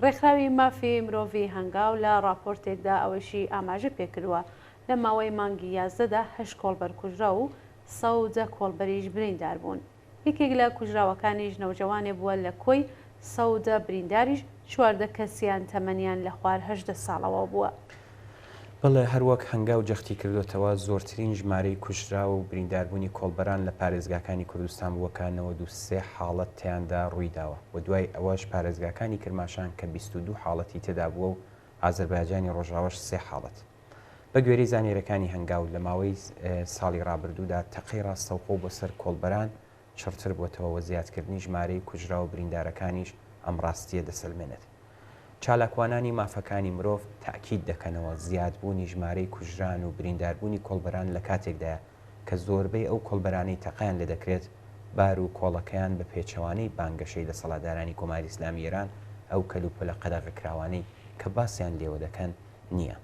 ڕێکخراوی مافی مرۆڤی هەنگاو لە ڕاپۆرتێکدا ئەوەیشی ئاماژە پێکردووە، لە ماوەی مانگی یازدەدا هەشت کۆڵبەر کوژراو و 110 کۆڵبەریش بریندار بوون. یەکێک لە کوژراوەکانیش نەوجەوانێ بووە لە کۆی 110 برینداریش 14 کەسیان تەمەنیان لە خوار 18 ساڵەوە بووە. بەڵێ، هەروەک هەنگاو جەختی کردۆتەوە، زۆرترین ژمارەی کوژراو و برینداربوونی کۆڵبەران لە پارێزگاکانی کوردستان بووە کە 93 حاڵەت تیاندا ڕوویداوە و دوای ئەوەش پارێزگاکانی کرماشان کە 22 حاڵەتی تێدا بووە و ئازەربایجانی ڕۆژاوەش سێ حاڵەت. بە گوێرەی زانیارییەکانی هەنگاو، لە ماوەی ساڵی ڕابردوودا تەقەی ڕاستەوخۆ بۆ سەر کۆڵبەران چڕتر بۆتەوە و زیادکردنی ژمارەی کوژراو و بریندارەکانیش ئەم ڕاستییە دەسەلمێنێت. چالاکوانانی مافەکانی مرۆڤ تەئکید دەکەنەوە، زیادبوونی ژمارەی کوژران و برینداربوونی کۆڵبەران لە کاتێکدایە کە زۆربەی ئەو کۆڵبەرانەی تەقەیان لێدەکرێت بار و کۆڵەکەیان بە پێچەوانەی بانگەشەی دەسەڵاتدارانی کۆماری ئیسلامی ئێران ئەو کەلوپەلە قەدەغەکراوانەی کە باسیان لێوە دەکەن نییە.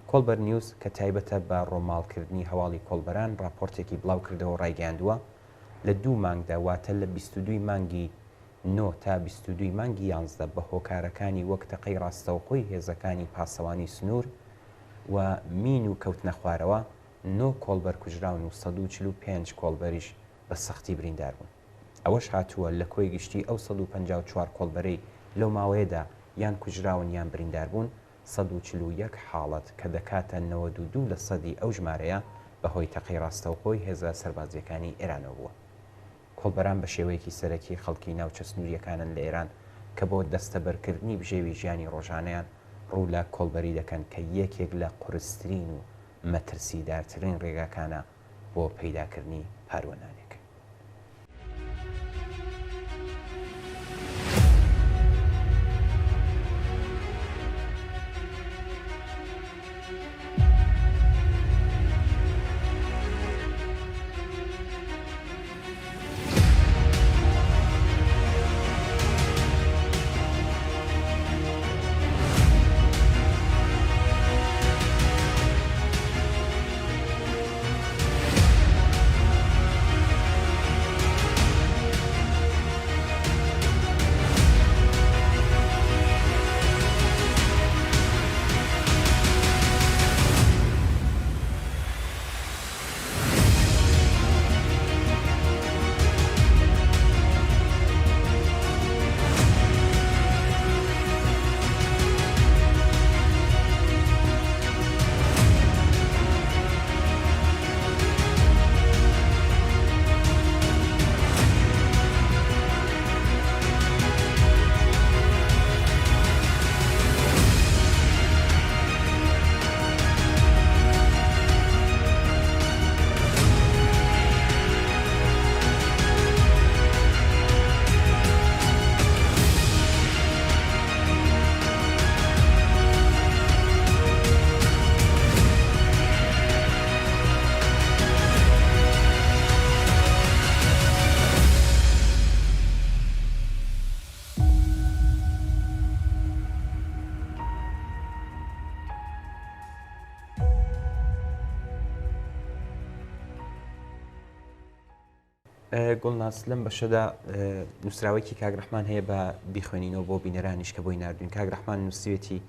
کۆڵبەر نیوز کە تایبەتە بە ڕۆماڵکردنی هەواڵی کۆڵبەران ڕاپۆرتێکی بڵاوکردەوە و ڕایگەیاندووە، لە دوو مانگدا واتە لە 22 ی مانگی نۆ تا 22 ی مانگی یانزدە بە هۆکارەکانی وەک تەقەی ڕاستەوخۆی هێزەکانی پاسەوانی سنوور و مین و کەوتنەخوارەوە نۆ کۆڵبەر کوژراون و 145 کۆڵبەریش بە سەختی بریندار بوون. ئەوەش هاتووە، لە کۆی گشتی ئەو 154 کۆڵبەرەی لەو ماوەیەدا یان کوژراون یان بریندار بوون، 141 حاڵەت کە دەکاتە 92 لە سەدی ئەو ژمارەیە بەهۆی تەقەی ڕاستەوخۆی هێزە سەربازییەکانی ئێرانەوە بووە. کۆڵبەران بە شێوەیەکی سەرەکی خەڵکی ناوچە سنوورییەکانن لە ئێران کە بۆ دەستەبەرکردنی بژێوی ژیانی ڕۆژانەیان ڕوو لە کۆڵبەری دەکەن کە یەکێک لە قورسترین و مەترسیدارترین ڕێگاکانە بۆ پەیداکردنی پاروە نانێک. گوڵناز لەم بەشەدا نووسراوەیەکی کاک ڕەحمان هەیە بە بیخوێنینەوە بۆ بینەرانیش کە بۆی ناردوین کاک ڕەحمان نووسیوێتی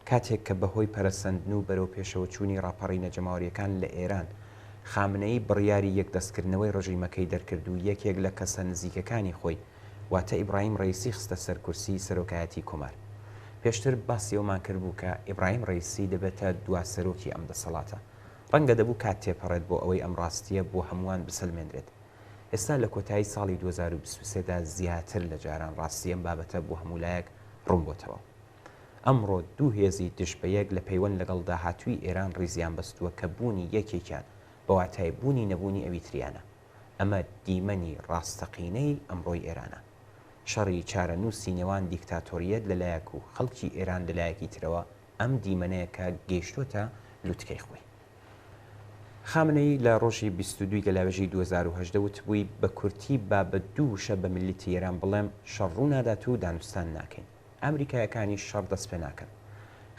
کاتێک کە بەهۆی پەرەسەندن و بەرەو پێشەوەچوونی ڕاپەڕینە جەماوەرییەکان لە ئێران خامنەیی بڕیاری یەکدەستکردنەوەی ڕژیمەکەی دەرکرد و یەکێک لە کەسە نزیکەکانی خۆی واتە ئیبراهیم ڕەیسی خستە سەر کورسیی سەرۆکایەتی کۆمار. پێشتر باسی ئەومان کردبوو کە ئیبراهیم ڕەیسی دەبێتە دوا سەرۆکی ئەم دەسەڵاتە. ڕەنگە دەبوو کات تێپەڕێت بۆ ئەوەی ئەم ڕاستییە بۆ هەمووان بسەلمێنرێت. ئێستا لە کۆتایی ساڵی 2023 دا زیاتر لە جاران ڕاستی ئەم بابەتە بۆ هەموو لایەک ڕوون بۆتەوە. ئەمڕۆ دوو هێزی دژ بە یەک لە پەیوەند لەگەڵ داهاتووی ئێران ڕیزیان بەستووە کە بوونی یەکێکیان بە واتای بوونی نەبوونی ئەوی تریانە. ئەمە دیمەنی ڕاستەقینەی ئەمڕۆی ئێرانە. شەڕی چارەنووسی نێوان دیکتاتۆرییەت لە لایەک و خەڵکی ئێران لە لایەکی ترەوە ئەم دیمەنەیە کە گەیشتۆتە لوتکەی خۆی. خامنەیی لە ڕۆژی 22 گەلاوێژی 2018 وتبووی بە کورتی با بە دوو وشە بە میللەتی ئێران بڵێم شەڕ ڕوو نادات و دانوستان ناکەین. ئامریکایەکانیش شەڕ دەست پێ ناکەن.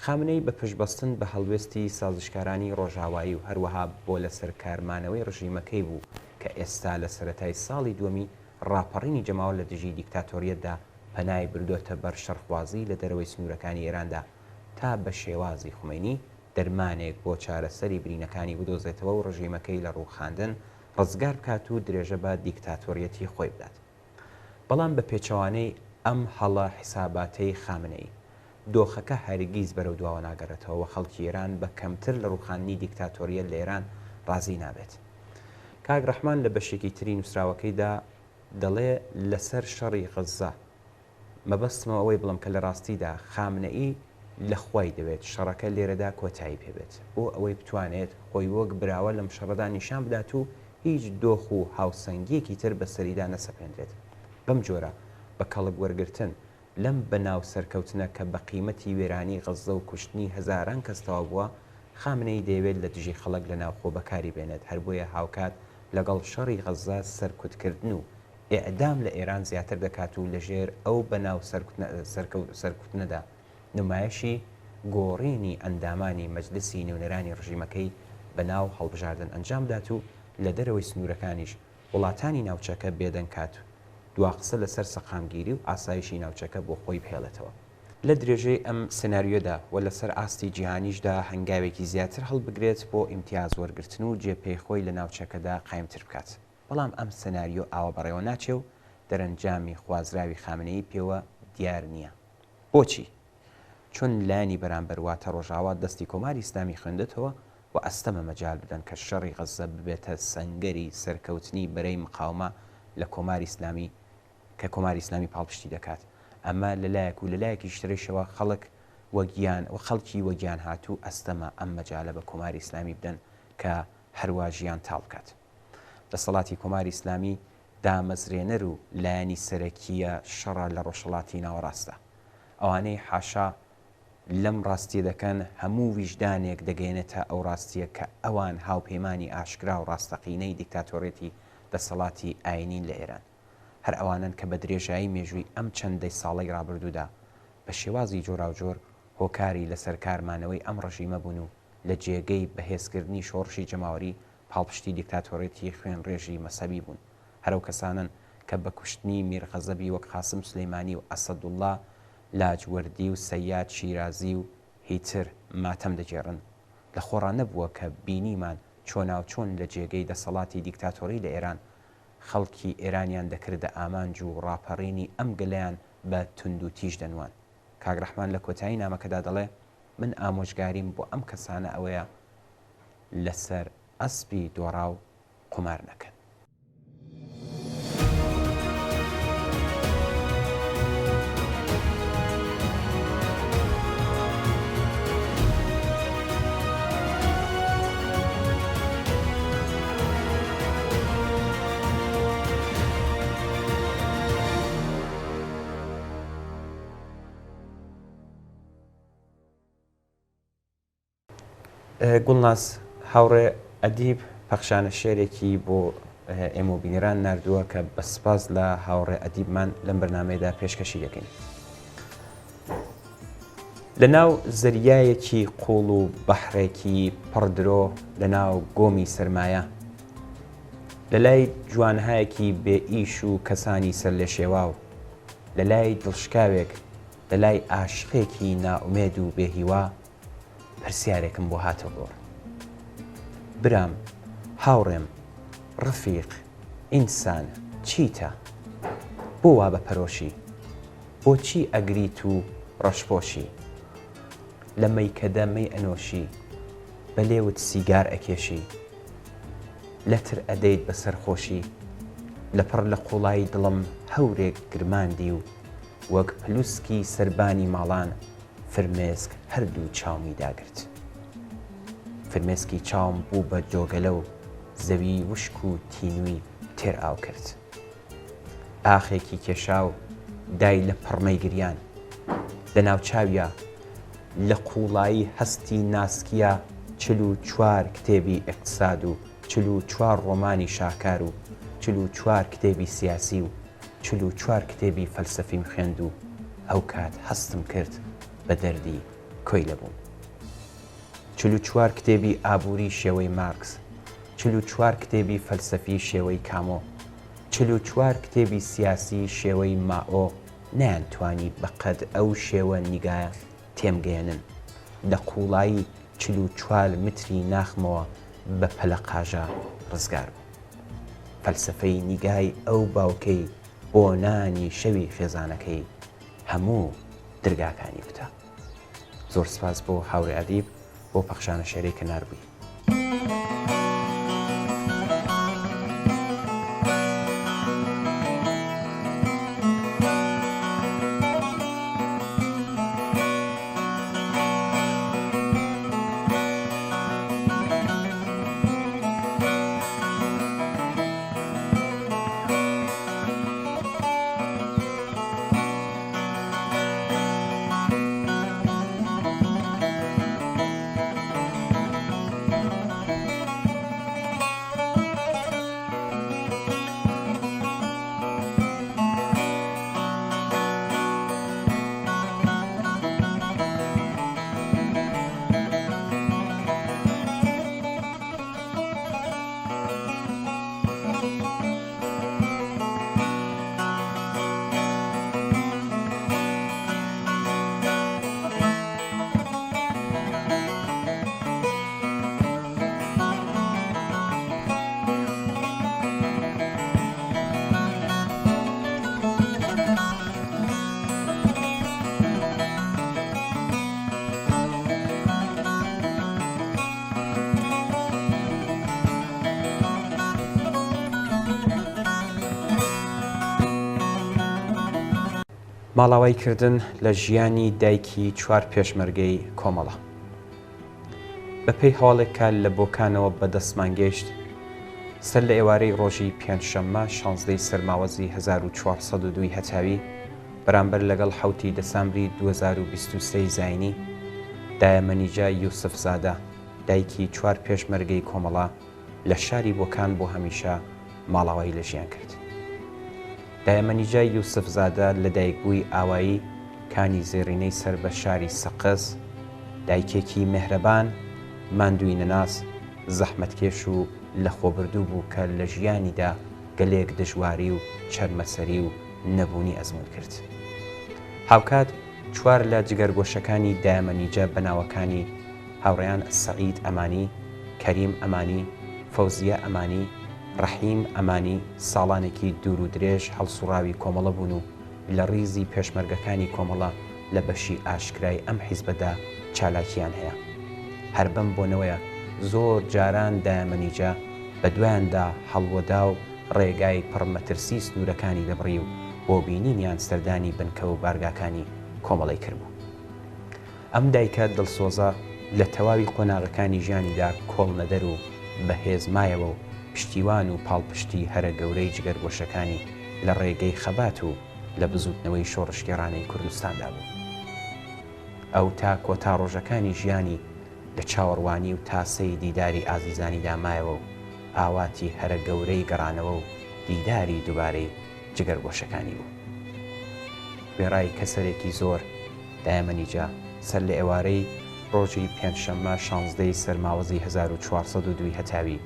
خامنەیی بە پشتبەستن بە هەڵوێستی سازشکارانی ڕۆژاوایی و هەروەها بۆ لەسەر کار مانەوەی ڕژیمەکەی بوو کە ئێستا لە سەرەتای ساڵی دووەمی ڕاپەڕینی جەماوەر لە دژی دیکتاتۆرییەتدا پەنای بردۆتە بەر شەڕخوازی لە دەرەوەی سنوورەکانی ئێراندا تا بە شێوازی خومەینی دەرمانێک بۆ چارەسەری برینەکانی بدۆزێتەوە و ڕژیمەکەی لە ڕووخاندن ڕزگار بکات و درێژە بە دیکتاتۆرییەتی خۆی بدات. بەڵام بە پێچەوانەی ئەم هەڵە حیساباتەی خامنەیی، دۆخەکە هەرگیز بەرەو دواوە ناگەڕێتەوە و خەڵکی ئێران بە کەمتر لە ڕووخاندنی دیکتاتۆرییەت لە ئێران ڕازی نابێت. کاک ڕەحمان لە بەشێکی تری نووسراوەکەیدا دەڵێ لەسەر شەڕی غەززە مەبەستمە ئەوەی بڵێم کە لە ڕاستیدا خامنەئی لە خوای دەوێت شەڕەکە لێرەدا کۆتایی پێ بێت بۆ ئەوەی بتوانێت خۆی وەک براوە لەم شەڕەدا نیشان بدات و هیچ دۆخ و هاوسەنگییەکی تر بەسەریدا نەسەپێنرێت. بەم جۆرە بە کەڵک وەرگرتن لەم بەناو سەرکەوتنە کە بە قیمەتی وێرانی غەززە و کوشتنی هەزاران کەس تەواو بووە، خامنەیی دەیەوێت لە دژی خەڵک لە ناوخۆ بەکاری بێنێت، هەر بۆیە هاوکات لەگەڵ شەڕی غەززە سەرکوتکردن و ئێعدام لە ئێران زیاتر دەکات و لەژێر ئەو بەناو سەرکوتنەدا نمایشی گۆڕینی ئەندامانی مەجلسی نوێنەرانی ڕژیمەکەی بەناو هەڵبژاردن ئەنجام بدات و لە دەرەوەی سنوورەکانیش وڵاتانی ناوچەکە بێدەنگ کات و دواقسە لەسەر سەقامگیری و ئاسایشی ناوچەکە بۆ خۆی بهێڵێتەوە. لە درێژەی ئەم سناریۆدا و لەسەر ئاستی جیهانیشدا هەنگاوێکی زیاتر هەڵبگرێت بۆ ئیمتیاز وەرگرتن و جێ پێی خۆی لە ناوچەکەدا قایمتر بکات. بەڵام ئەم سناریۆ ئاوا بەڕێوە ناچێ و دەرەنجامی خوازراوی خامنەیی پێوە دیار نییە. بۆچی؟ چون لایەنی بەرامبەر واتە ڕۆژاوا دەستی کۆماری ئیسلامی خوێندۆتەوە و ئەستەمە مەجال بدەن کە شەڕی غەززە ببێتە سەنگەری سەرکەوتنی بەرەی مقاومە لە کۆماری ئیسلامی کە کۆماری ئیسلامی پاڵپشتی دەکات. ئەمە لە لایەک و لە لایەکیش ترەیشەوە خەڵک وەگیان و خەڵکی وەگیان هاتوو ئەستەمە ئەم مەجالە بە کۆماری ئیسلامی بدەن کە هەروا ژیان تاڵ بکات. دەسەڵاتی کۆماری ئیسلامی دامەزرێنەر و لایەنی سەرەکییە شەڕە لە ڕۆژهەڵاتی ناوەڕاستدا. ئەوانەی حاشا لەم ڕاستییە دەکەن هەموو ویژدانێک دەگەیەنێتە ئەو ڕاستییە کە ئەوان هاوپەیمانی ئاشکرا و ڕاستەقینەی دیکتاتۆریەتی دەسەڵاتی ئایینین لە ئێران. هەر ئەوانەن کە بە درێژایی مێژووی ئەم چەند دەی ساڵەی ڕابردوودا بە شێوازی جۆراوجۆر هۆکاری لەسەرکار مانەوەی ئەم ڕژیمە بوون و لە جێگەی بەهێزکردنی شۆڕشی جەماوەری پاڵپشتی دیکتاتۆریەتی خوێنڕێژی مەسەبی بوون. هەر ئەو کەسانەن کە بە کوشتنی میر غەزەبی وەک قاسم سولەیمانی و ئەسەدوڵڵا لاجوەردی و سەیاد شیرازی و هیتر ماتەم دەگێڕن. لە خۆڕا نەبووە کە بینیمان چۆناوچۆن لە جێگەی دەسەڵاتی دیکتاتۆری لە ئێران خەڵکی ئێرانیان دەکردە ئامانج و ڕاپەڕینی ئەم گەلەیان بە توندوتیژ دەنواند. کاک ڕەحمان لە کۆتایی نامەکەدا دەڵێ، من ئامۆژگاریم بۆ ئەم کەسانە ئەوەیە لەسەر ئەسپی دۆڕاو قومار نەکەن. گوڵناز هاوڕێ ئەدیب پەخشانە شێرێکی بۆ ئێمە و بینەران ناردووە کە بە سپاس لە هاوڕێ ئەدیبمان لەم بەرنمەیەدا پێشکەشی دەکەین. لە ناو زەریایەکی قوڵ و بەحرێکی پڕ درۆ لە ناو گۆمی سەرمایە. لە لای جوانهایەکی بێ ئیش و کەسانی سەرلێشێواو، لە لای دڵشکاوێک، لە لای ئاشقێکی نائومێد و بێ هیوا، پرسیارێکم بۆ هاتە گۆڕ. برام، هاوڕێم، ڕەفیق، ئینسان، چیتە؟ بۆ وا بە پەرۆشی؟ بۆچی ئەگریت و ڕەشپۆشی؟ لە مەیکەدە مەی ئەنۆشی، بە لێوت سیگار ئەکێشی، لەتر ئەدەیت بە سەرخۆشی، لەپڕ لە قووڵایی دڵم هەورێک گرماندی و وەک پلوسکی سەربانی ماڵان فرمێسک هەردوو چاومی داگرت. فرمێسکی چاوم بوو بە جۆگەلە و زەویی وشک و تینووی تێر ئاو کرد. ئاخێکی کێشا و دای لە پڕمەی گریان. لە ناوچاویا، لە قووڵایی هەستی ناسکیا 44 کتێبی ئیقتساد و 44 ڕۆمانی شاکار و 44 کتێبی سیاسی و 44 کتێبی فەلسەفیم خوێند و ئەوکات هەستم کرد بە دەردی کۆیلە بووم. 44 کتێبی ئابووری شێوەی مارکس، 44 کتێبی فەلسەفی شێوەی کامۆ، 44 کتێبی سیاسی شێوەی مائۆ نەیانتوانی بە قەد ئەو شێوە نیگایە تێمگەیەنن. لە قووڵایی 44 متری ناخمەوە بە پەلەقاژە ڕزگار بووم. فەلسەفەی نیگای ئەو باوکەی بۆ نانی شەوی خێزانەکەی هەموو درگاکانی کوتا. زۆر سپاس بۆ هاورێ ئەدیب بۆ پەخشانە شێرەی کە ناربووی. ماڵاوای کردن لە ژیانی دایکی چوار پێشمەرگەی کۆمەڵە. بە پێی هەواڵێک کە لە بۆکانەوە بە دەستمان گەیشت، سەر لە ئێوارەی ڕۆژی پێنجشەممە شانزدەی سەرماوەزی 1402 ی هەتاوی بەرامبەر لەگەڵ حەوتی دەسامبری 2023 ی زاینی، دایە مەنیجە یوسفزادە، دایکی چوار پێشمەرگەی کۆمەڵە لە شاری بۆکان بۆ هەمیشە ماڵاوایی لە ژیان کرد. دایە مەنیجە یوسفزادە لەدایکبووی ئاوایی کانی زێڕینەی سەر بە شاری سەقز، دایکێکی مێهرەبان، ماندوویی نەناس، زەحمەتکێش و لەخۆبردوو بوو کە لە ژیانیدا گەلێک دژواری و چەرمەسەری و نەبوونی ئەزموون کرد. هاوکات چوار لە جگەرگۆشەکانی دایە مەنیجە بە ناوەکانی هاوڕێیان سەعید ئەمانی، کەریم ئەمانی، فەوزیە ئەمانی، ڕەحیم ئەمانی ساڵانێکی دوور و درێژ هەڵسوڕاوی کۆمەڵە بوون و لە ڕیزی پێشمەرگەکانی کۆمەڵە لە بەشی ئاشکرای ئەم حیزبەدا چالاکییان هەیە. هەر بەم بۆنەوەیە زۆر جاران دایە مەنیجە بە دوایاندا هەڵوەدا و ڕێگای پڕ مەترسی سنوورەکانی دەبڕی و بۆ بینینیان سەردانی بنکە و بارگاکانی کۆمەڵەی کردبوو. ئەم دایکە دڵسۆزە لە تەواوی قۆناغەکانی ژیانیدا کۆڵنەدەر و بەهێز مایەوە و پشتیوان و پاڵپشتی هەرە گەورەی جگەرگۆشەکانی لە ڕێگەی خەبات و لە بزووتنەوەی شۆڕشگێڕانەی کوردستاندا بوو. ئەو تا کۆتا ڕۆژەکانی ژیانی لە چاوەڕوانی و تاسەی دیداری ئازیزانیدا مایەوە و ئاواتی هەرە گەورەی گەڕانەوە و دیداری دوبارەی جگەرگۆشەکانی بوو. وێڕای کەسەرێکی زۆر، دایە مەنیجە، سەر لە ئێوارەی ڕۆژی پێنجشەممە شانزدەی سەرماوەزی 1402 ی هەتاوی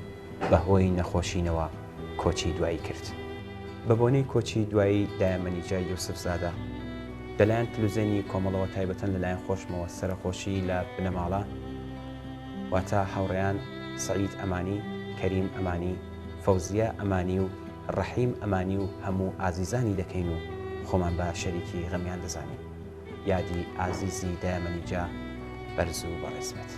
بە هۆی نەخۆشینەوە کۆچی دوایی کرد. بە بۆنەی کۆچی دوایی دایە مەنیجە یوسف زادە، لەلایەن تلوزێنی کۆمەڵەوە تایبەتەن لەلایەن خۆشمەوە سەرەخۆشی لە بنەماڵە واتە هاوڕێیان سەعید ئەمانی، کەریم ئەمانی، فەوزیە ئەمانی و ڕەحیم ئەمانی و هەموو ئازیزانی دەکەین و خۆمان بە شەریکی غەمیان دەزانین. یادی ئازیزی دایە مەنیجە بەرز و بەڕێز بێت.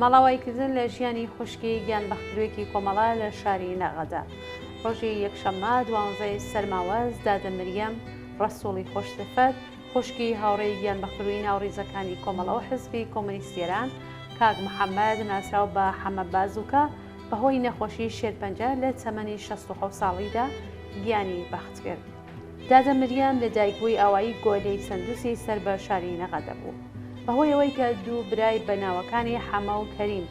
ماڵاواییکردن لە ژیانی خوشکی گیانبەختکردووێکی کۆمەڵە لە شاری نەغەدە. ڕۆژی یەکشەممە دوانزەی سەرماوەز دادە مریەم ڕەسووڵی خۆشسفەت خوشکی هاوڕێی گیانبەختکردووی ناو ڕیزەکانی کۆمەڵە و حزبی کۆمۆنیستی ئێران کاک محەممەد ناسراو بە حەمە بازوکە بەهۆی نەخۆشی شێرپەنجە لە تەمەنی 67 ساڵیدا گیانی بەخت کرد. دادە مریەم لە دایکبووی ئاوایی گۆلەی سەندوسی سەر بە شاری نەغەدە بوو. بەهۆی ئەوەی کە دوو برای بە ناوەکانی حەمە و کەریم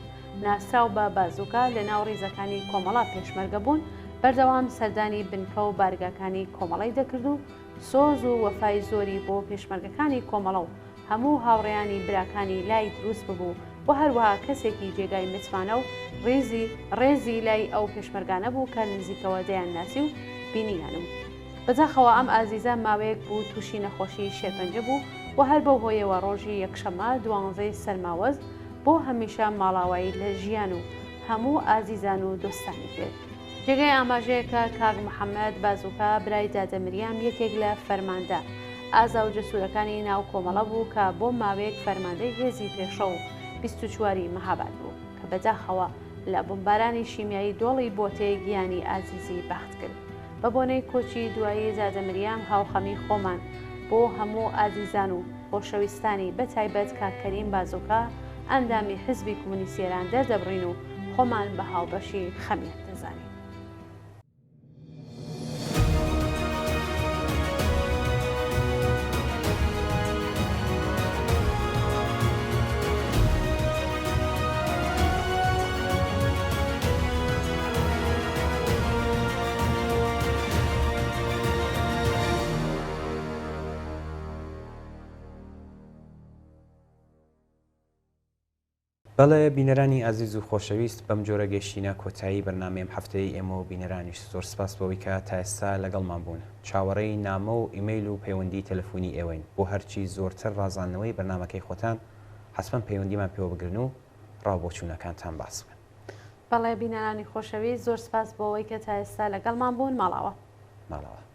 ناسراو بە بازوکا لە ناو ڕیزەکانی کۆمەڵە پێشمەرگە بوون، بەردەوام سەردانی بنکە و بارگاکانی کۆمەڵەی دەکرد و سۆز و وەفای زۆری بۆ پێشمەرگەکانی کۆمەڵە و هەموو هاوڕێیانی براکانی لای دروست ببوو و هەروەها کەسێکی جێگای متمانە و ڕیزی ڕێزی لای ئەو پێشمەرگانە بوو کە نزیکەوە دەیانناسی و بینیانم. بەداخەوە ئەم ئازیزە ماوەیەک بوو تووشی نەخۆشی شێرپەنجە بوو و هەر بەو هۆیەوە ڕۆژی یەکشەممە دوانزەی سەرماوەز بۆ هەمیشە ماڵاوایی لە ژیان و هەموو ئازیزان و دۆستانی کرد. جێگای ئاماژەیە کە کاک محەممەد بازوکا برای دادە مریام یەکێک لە فەرماندە ئازا و جەسوورەکانی ناو کۆمەڵە بوو کە بۆ ماوەیەک فەرماندەی هێزی پێشڕەو 24 ی مەهاباد بوو کە بەداخەوە لە بۆمبارانی شیمیایی دۆڵی بۆتێ گیانی ئازیزی بەخت کرد. بە بۆنەی کۆچی دوایی دادە مریام هاوخەمی خۆمان بۆ هەموو ئازیزان و خۆشەویستانی بە تایبەت کاک کەریم بازوکا ئەندامی حزبی کۆمۆنیستی ئێران دەردەبڕین و خۆمان بە هاوبەشی خەمیان دەزانین. بەڵێ بینەرانی ئازیز و خۆشەویست بەم جۆرە گەیشتینە کۆتایی بەرنامەی ئەم هەفتەیەی ئێمە و بینەرانیش زۆر سپاس بۆوەی کە تا ئێستا لەگەڵمان بوون چاوەڕێی نامە و ئیمەیل و پەیوەندی تەلەفونی ئێوەین بۆ هەرچی زۆرتر ڕازاندنەوەی بەرنامەکەی خۆتان حەتمەن پەیوەندیمان پێوە بگرن و ڕاو بۆچوونەکانتان باس بکەن. بەڵێ بینەرانی خۆشەویست زۆر سپاس بۆ ئەوەی کە تا ئێستا لەگەڵمان بوون ماڵاوا. ماڵاوا.